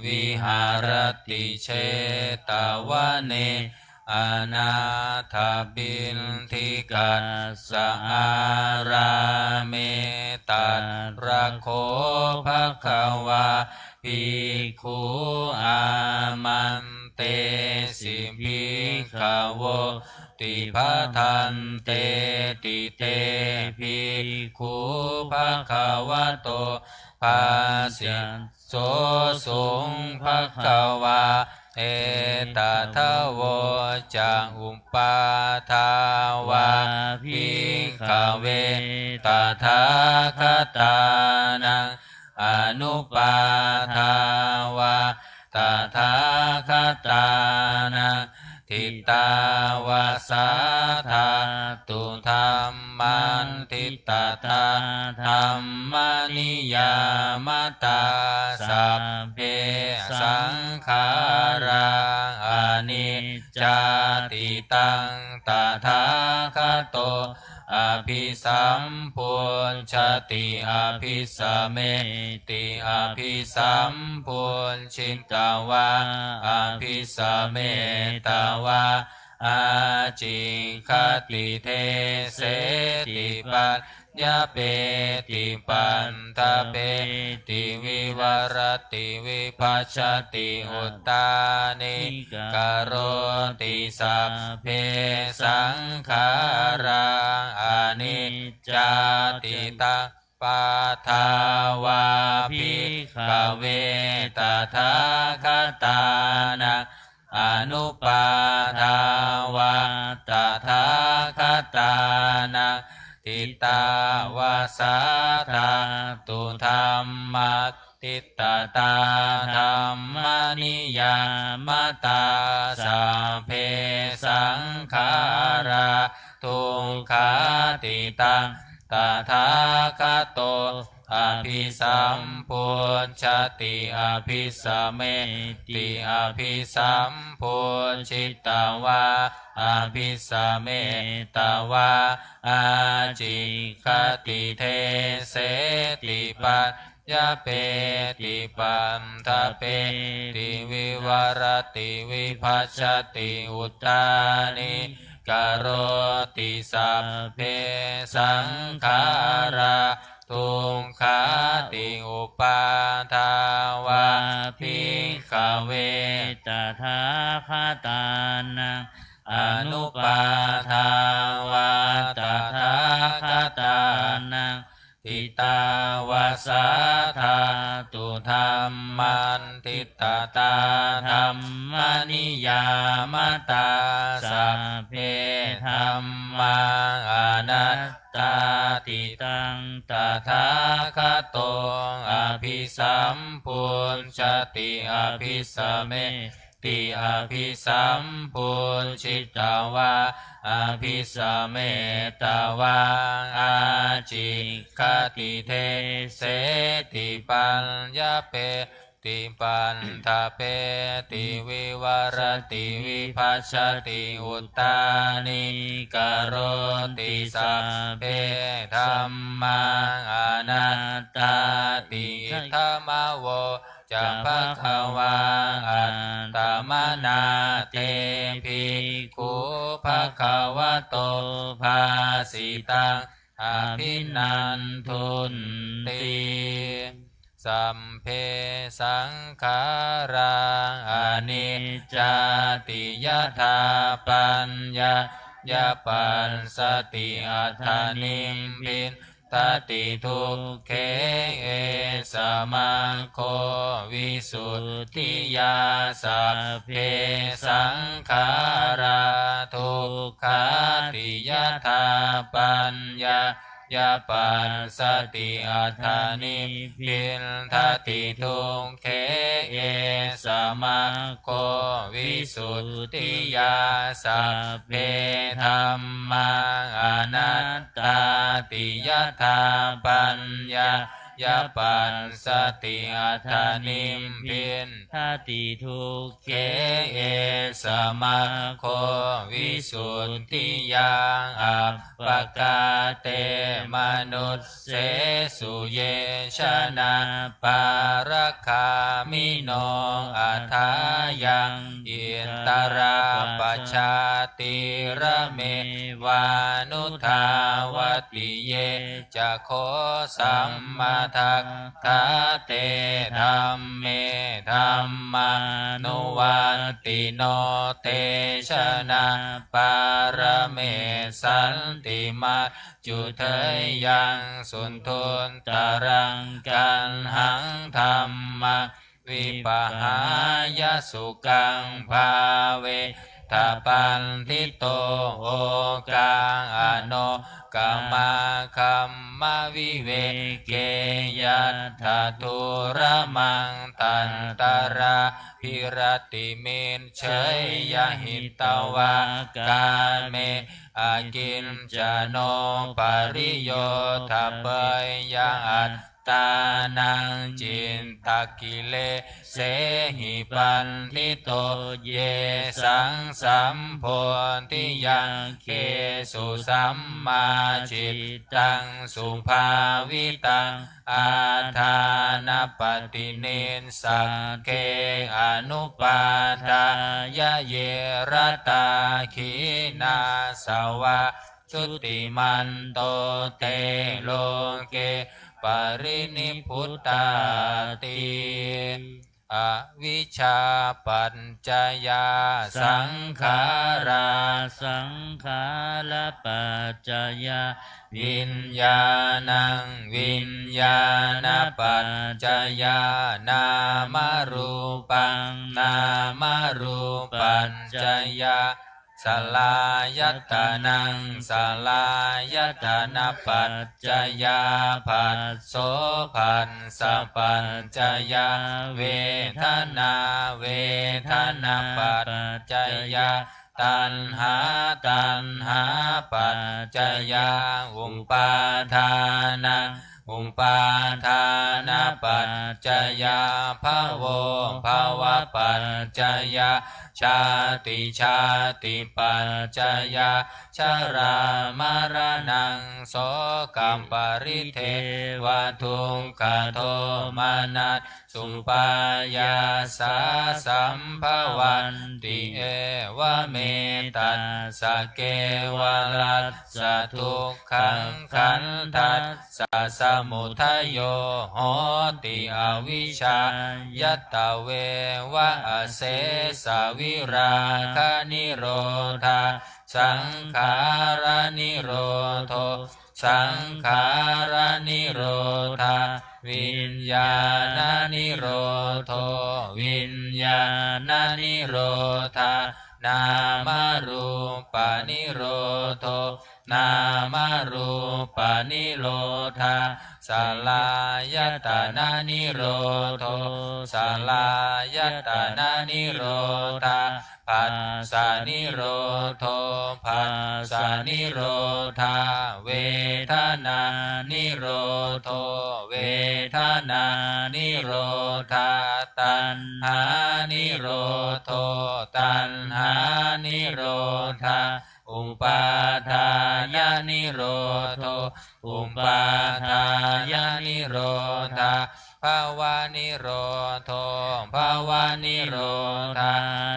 viharati jetavane anāthapiṇḍikassa ārāme. Tatra kho bhagavā bhikkhū āmantesi bhikkhavoti. Bhadanteti te bhikkhū bhagavato bhāsi. Sosuṃ bhagavā etadavoca. Uppādā vā bhikkhave tathāgatānaṃ anupādā vā tathāgatānaṃ ṭhitāva sā dhātu dhammaṭṭhitatā dhammaniyāmatā sabbe saṅkhārā aniccāti. Taṃ tathāgato abhisambujjhati abhisameti, abhisambujjhitvā abhisametvā ācikkhati deseti paññapeti paṭṭhapeti vivarati vibhajati uttānīkaroti. Sabbe saṅkhārā aniccāti. Uppādā vā bhikkhave tathāgatānaṃ anupādā vā tathāgatānaṃ ṭhitāva sā dhātu dhammaṭṭhitatā dhammaniyāmatā sabbe saṅkhārā dukkhāti. Taṃ tathāgato abhisambujjhati abhisameti, abhisambujjhitvā abhisametvā ācikkhati deseti paññapeti paṭṭhapeti vivarati vibhajati uttānī karoti. Sabbe saṅkhārā dukkhāti. Uppādā vā bhikkhave tathāgatānaṃ anupādā vā tathāgatānaṃ ṭhitāva sā dhātu dhammaṭṭhitatā dhammaniyāmatā sabbe dhammā anattā tathāgato abhisambujjhati abhisame ti abhisambujjhitvā abhisametvā ācikkhati deseti paññapeti paṭṭhapeti vivarati vibhajati uttānīkaroti sabbe dhammā anattāti idamavoca bhagavā attamanā te bhikkhū bhagavato bhāsitaṃ abhinandunti. Sabbe saṅkhārā aniccāti yadā paññāya passati atha nibbindati dukkhe esa maggo visuddhiyā. Sabbe saṅkhārā dukkhāti yadā paññā ya passati atha nibbindati dukkhe esa maggo visuddhiyā. Sabbe dhammā anattāti yadā paññāya passati atha nibbindati dukkhe esa maggo visuddhiyā. Appakā te manussesu ye janā pāragāmino athāyaṃ ittarā pajātīramevānudhāvati ye ca kho sammadak khā te dhamme dhammānuvattino te janā pāramessanti majjhu deyyaṃ suddhuttaraṃ gaṇhaṃ dhamma vipahāya sukhaṃ bhāve tha paṇḍito okā anokamaviveke yattha dūramaṃ tantarābhirattimiccheyya hitvā kāme akiñcano pariyodapeyya attānaṃ cittakilesehi paṇḍito yesaṃ sambodhiyakkhesu sammā cittaṃ subhāvitaṃ ādānapaṭinissagge anupādāya ye ratā khīṇāsavā jutimanto te loke parinibbutāti. Avijjāpaccayā saṅkhārā, saṅkhārapaccayā viññāṇaṃ, viññāṇapaccayā nāmarūpaṃ, nāmarūpaccayā saḷāyatanaṃ, saḷāyatanapaccayā phasso, phassapaccayā vedanā, vedanāpaccayā taṇhā, taṇhāpaccayā upādānaṃ, upādānapaccayā bhavo, bhavapaccayā jāti, jātipaccayā jarāmaraṇaṃ sokaparidevadukkhadomanassupāyāsā sambhavanti. Evametattha kevalassa dukkhaṃ khandhassa samudayo hoti, avijjāyatveva asesavirāganirodhā saṅkhāranirodho, saṅkhāranirodhā viññāṇanirodho, viññāṇanirodhā nāmarūpanirodho nāmarūpanirodhā, saḷāyatananirodho, saḷāyatananirodhā, phassanirodho, phassanirodhā, vedanānirodho, vedanānirodhā, taṇhānirodho, taṇhānirodhā, upādāyanirodho, upādāyanirodhā, bhavanirodho, bhavanirodhā,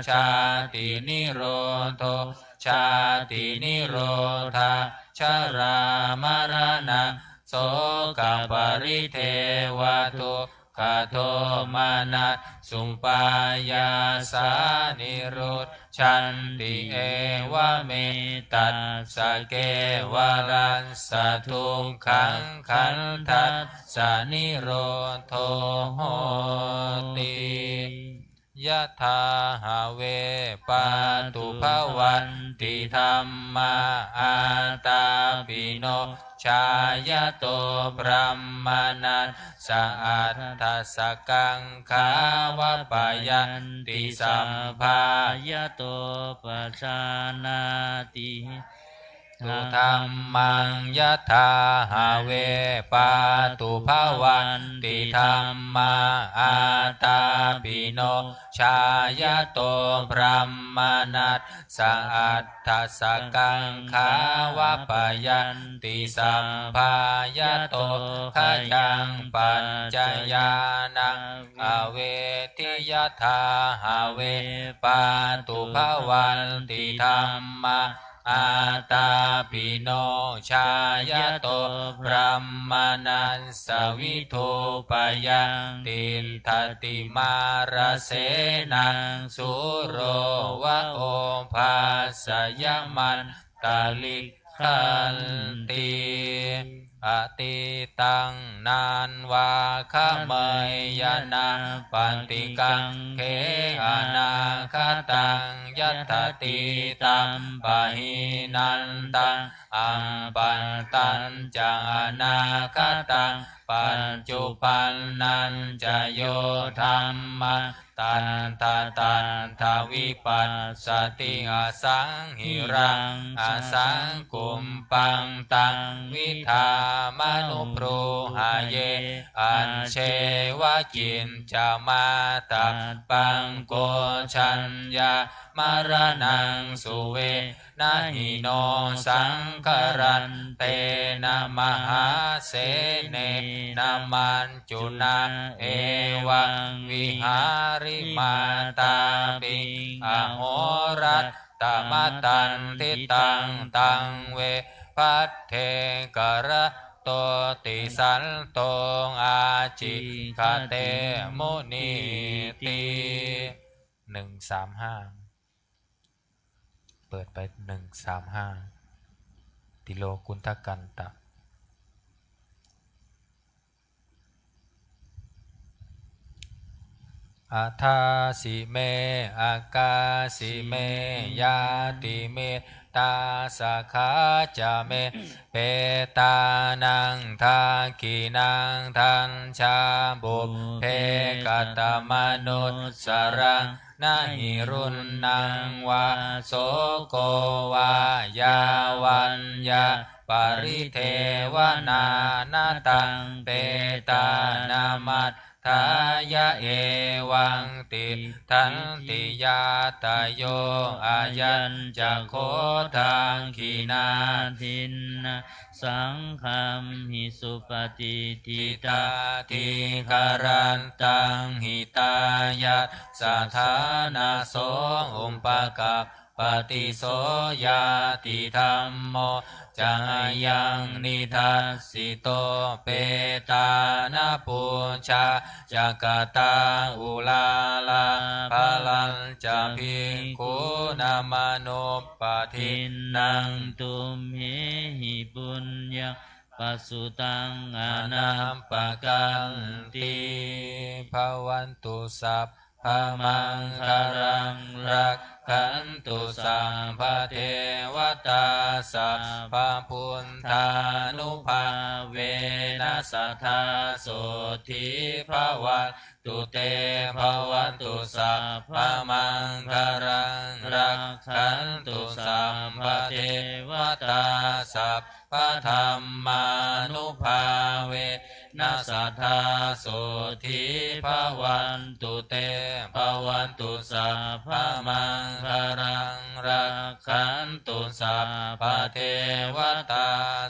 jātinirodho, jātinirodhā, jarāmaraṇa sokaparidevadukkhadomanassupāyāsā nirujjhanti. Evametattha kevalassa dukkhaṃ khandhassa nirodho hoti. Yathā have pātubhavanti dhammā ātāpino jhāyato brāhmaṇassa aṭṭhasakaṃ gāvapayanti sabbā yato pajānāti. Dhammaṃ yathā have pātubhavanti dhammā ātāpino jhāyato brāhmaṇassa aṭṭhasakaṃ gāvapayanti sabbā yato khayaṃ paccayānaṃ avedhi. Yathā have pātubhavanti dhammā ātāpino jhāyato brāhmaṇassa vidhūpayaṃ tiṭṭhati mārasenaṃ sūro va obhāsayamantalikkhanti. Atītaṃ nānvāgameyya nappaṭikaṅkhe anāgataṃ. Yadatītampahīnantaṃ appattañca anāgataṃ paccuppannañca yo dhammaṃ tattha tattha vipassati asaṃhiraṃ asaṅkumbaṃ taṃ vidhāmanubrūhaye. Ajjeva kiñca mātappaṃ kojaññā maraṇaṃ suve na hi no saṅgarantena mahāsenena maccunā evaṃ vihārimātā piṃ ahorattamatanditaṃ taṃ ve bhaddekarattoti santo ācikkhate munīti. หนึ่งสามห้า เปิดไป หนึ่งสามห้า Tilokuñṭakanta. Adāsi me akāsi me ñātimittā sakhā ca me petānaṃ dakkhiṇaṃ daññā pubbe katamanussaraṃ na hi ruṇṇaṃ vā soko vā yā vaññā paridevanā na taṃ petānamatthāya evaṃ tiṭṭhanti ñātayo. Ayañca kho dakkhiṇā dinnā saṅghamhi supatiṭṭhitā dīgharattaṃ hitāyassa ṭhānaso upakappati. So ñātidhammo ca ayaṃ nidassito petāna pūjā ca katā uḷārā balañca bhikkhūnamanuppadinnaṃ tumhehi puññaṃ pasutaṃ anappakanti. Bhavantu sabbamaṅgalaṃ rakkhantu sabbadevatā tā sabbabuddhānubhāvena sadā sotthī bhavantu te. Bhavatu sabbamaṅgalaṃ, rakkhantu sabbadevatā, sabbadhammānubhāve na sadā sotthī bhavantu te. Bhavatu sabbamaṅgalaṃ, rakkhantu sabbadevatā,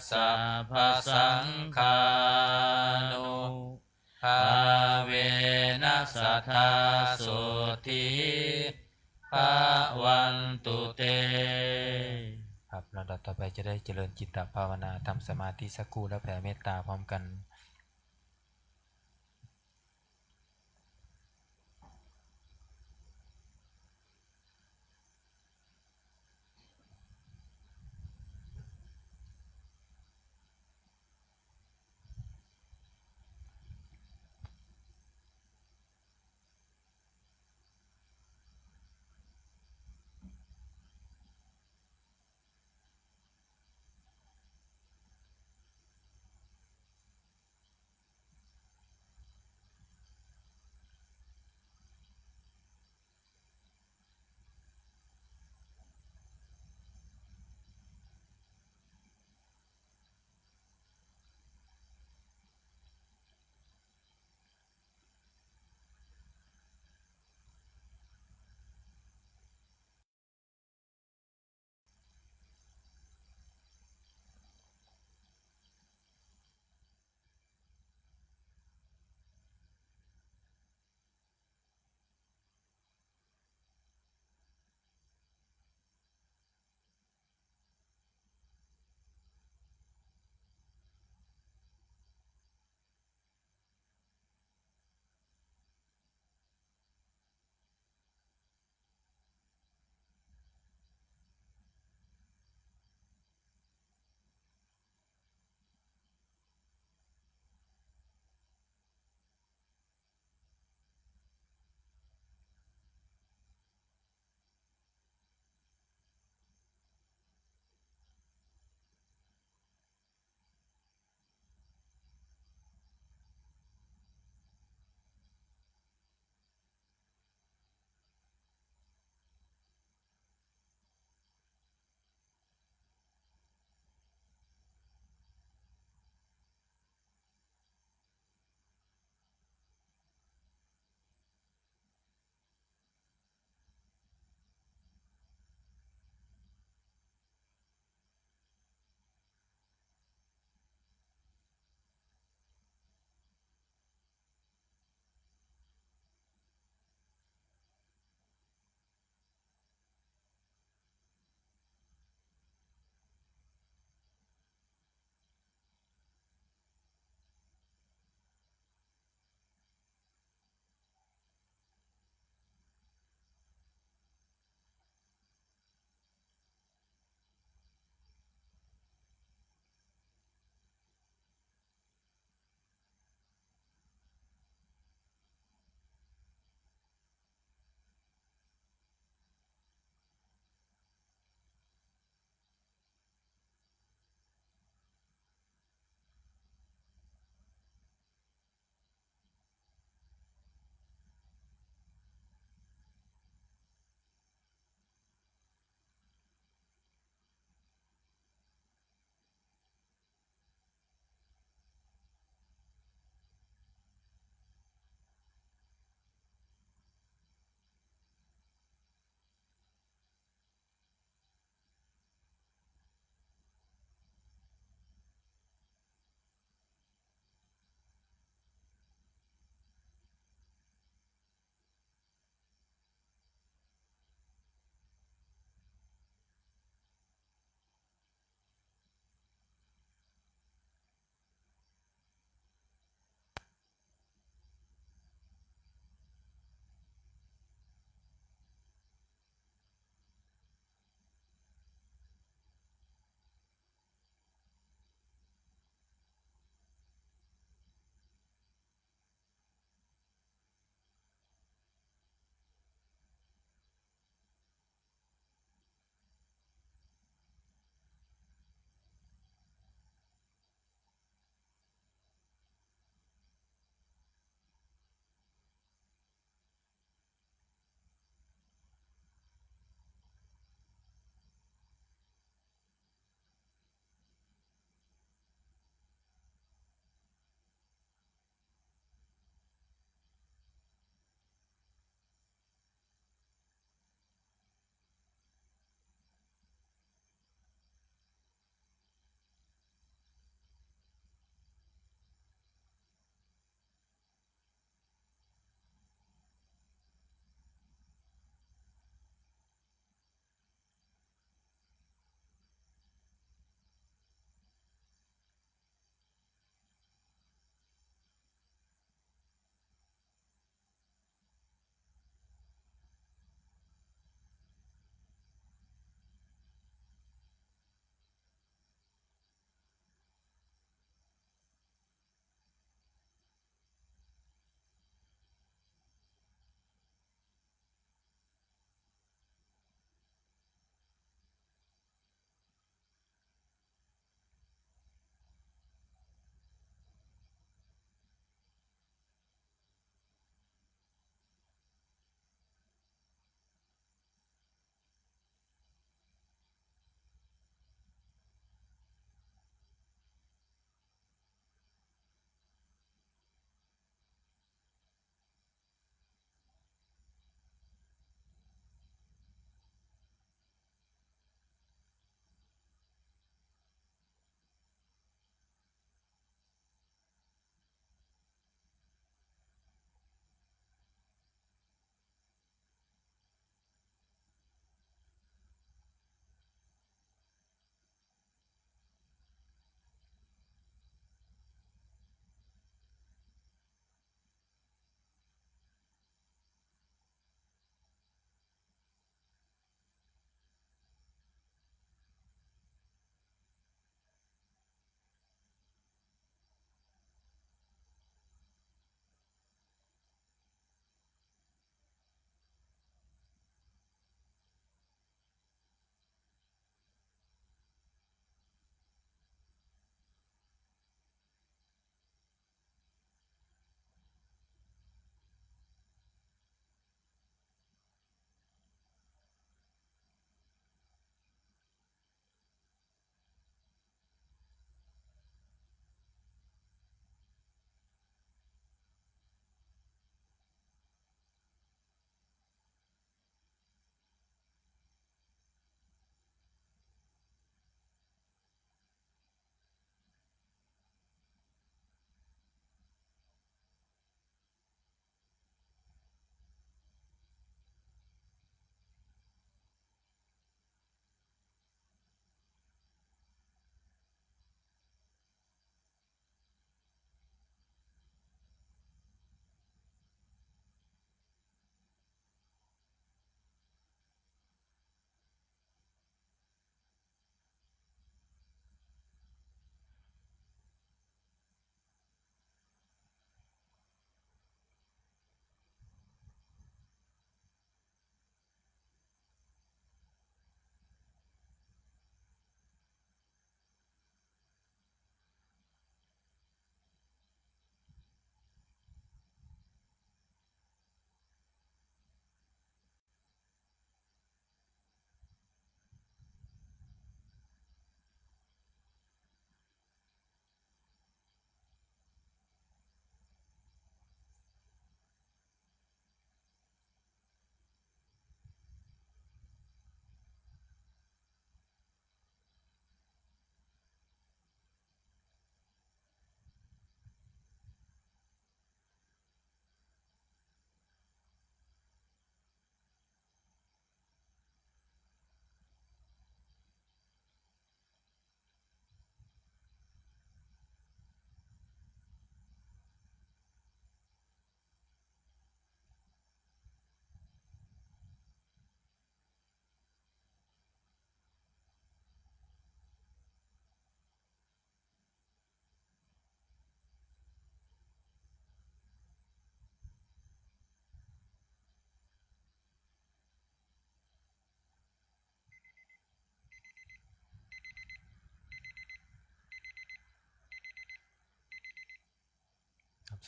sabbasaṅghānubhāvena sadā sotthī bhavantu te. ครับ ลำดับต่อไปจะได้เจริญจิตตภาวนา ทำสมาธิสักครู่ แล้วแผ่เมตตาพร้อมกัน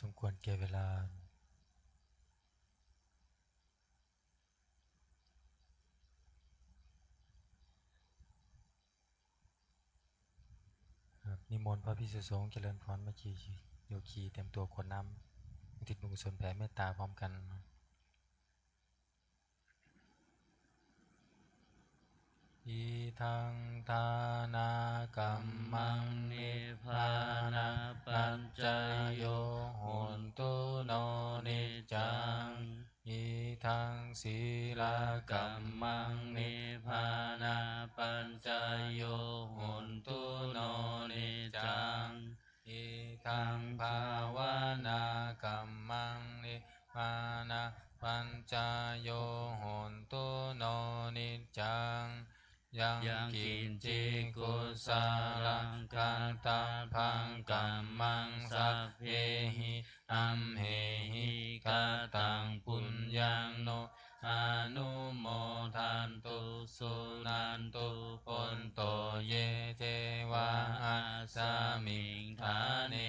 สมควรแก่เวลา ครับ นิมนต์พระภิกษุสงฆ์เจริญพร แม่ชีโยคีเตรียมตัวกรวดน้ำ อุทิศบุญกุศลแผ่เมตตาพร้อมกัน Idaṃ dānakammaṃ nibbānapaccayo hotu no niccaṃ. Idaṃ sīlakammaṃ nibbānapaccayo hotu no niccaṃ. Idaṃ bhāvanākammaṃ nibbānapaccayo hotu no niccaṃ. Yaṃ kiñci kusalaṃ kattabbaṃ kammaṃ sabbehi amhehi kataṃ puññaṃ no anumodantu suṇantu bhonto ye devā asmiṃ ṭhāne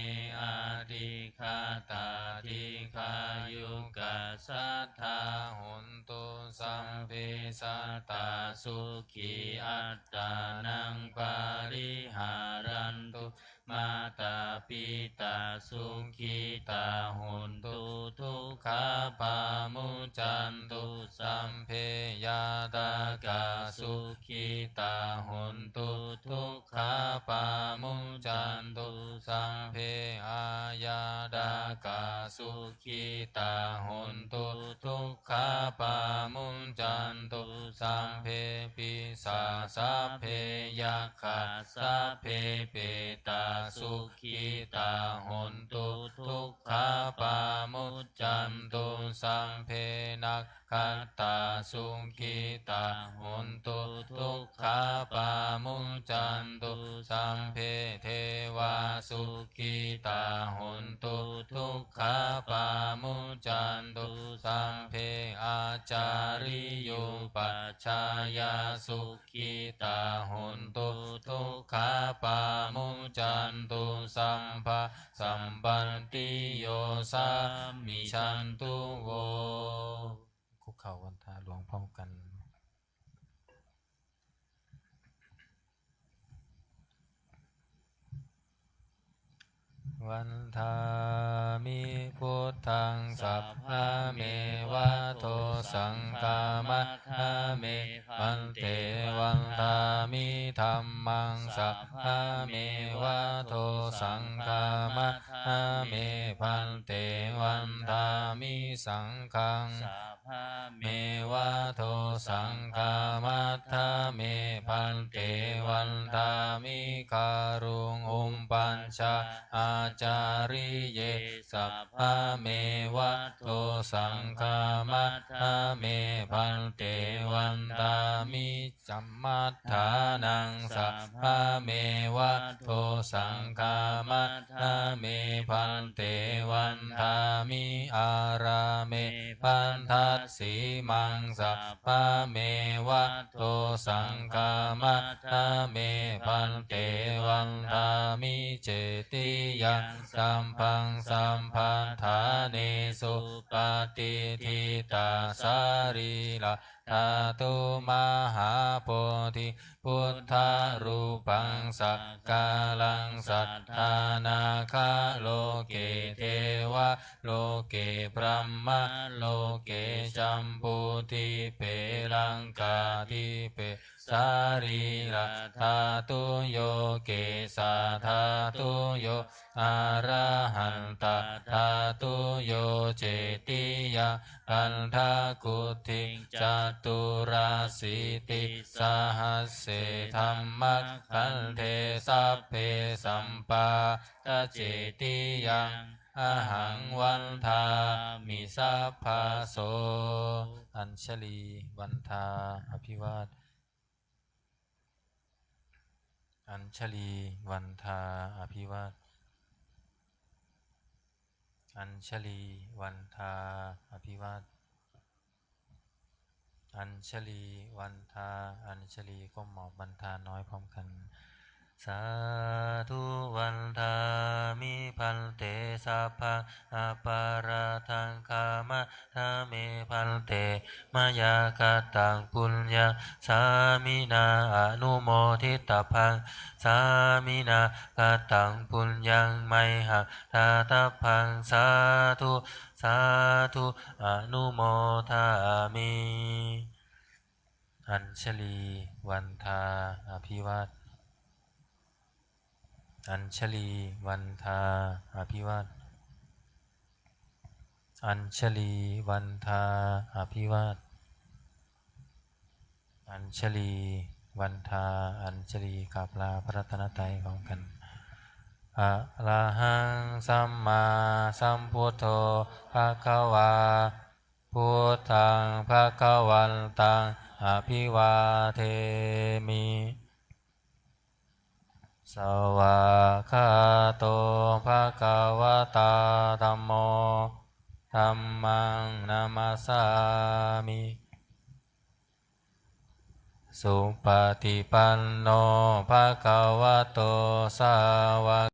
adhigatā dīghāyukā sadā hontu sabbe sadā sukhī attānaṃ pariharantu. Mātā pitā sukhitā hontu dukkhā pamuccantu. Sabbe ñātakā sukhitā hontu dukkhā pamuccantu. Sabbe aññātakā sukhitā hontu dukkhā pamuccantu. Sabbe pisā sabbe yakkhā sabbe petā sukhitā hontu dukkhā pamuccantu. Sabbe nakkhattā sukhitā hontu dukkhā pamuccantu. Sabbe devā sukhitā hontu dukkhā pamuccantu. Sabbe ācariyupajjhāyā sukhitā hontu dukkhā pamuccantu. Sabbasampattī yo samijjhantu vo. คุกเข่าวันทาหลวงพร้อมกัน Vandāmi buddhaṃ sabbameva dosaṃ khamatha me bhante. Vandāmi dhammaṃ sabbameva dosaṃ khamatha me bhante. Vandāmi saṅghaṃ meva dosaṃ khamatha me bhante. Vandāmi guruṃ upajjhāyācariye sabbameva dosaṃ khamatha me bhante. Vandāmi cammaṭṭhānaṃ sabbameva dosaṃ khamatha me bhante. Vandāmi ārāme bhaddasīmaṃ sabbameva dosaṃ khamatha me bhante. Vandāmi cetiyaṃ sabbaṃ sabbaṭṭhānesu patiṭṭhitā sarīra dhātu mahābodhi buddharūpaṃ sakkāraṃ satthā nāgā loke devā loke brahmā loke jambudīpe laṅkādīpe sarīra dhātuyo kesā dhātuyo arahanta dhātuyo cetiyaṃ gandhakuṭiṃ caturāsītisahasсе dhammakkhandhe sabbe sampāda cetiyaṃ ahaṃ vandāmi sabbaso. Añjalī vandā abhivād Añjalī vandā abhivād Añjalī vandā abhivād Añjalī vandā Añjalī ก้มหมอบวันทาน้อยพร้อมกัน Sādhu vandāmi bhante, sabbaṃ aparādhaṃ khamatha me bhante, mayā kataṃ puññaṃ sāminā anumoditabbaṃ, sāminā kataṃ puññaṃ mayhaṃ dātabbaṃ, sādhu sādhu anumodāmi. Añjalī vandā abhivat. Añjalī vandā abhivat. Añjalī vandā abhivat. Añjalī vandā añjalī กราบลาพระรัตนตรัยพร้อมกัน Arahaṃ sammāsambuddho bhagavā, buddhaṃ bhagavantaṃ abhivādemi. Svākkhāto bhagavatā dhammo, dhammaṃ namassāmi. Supaṭipanno bhagavato sāvakā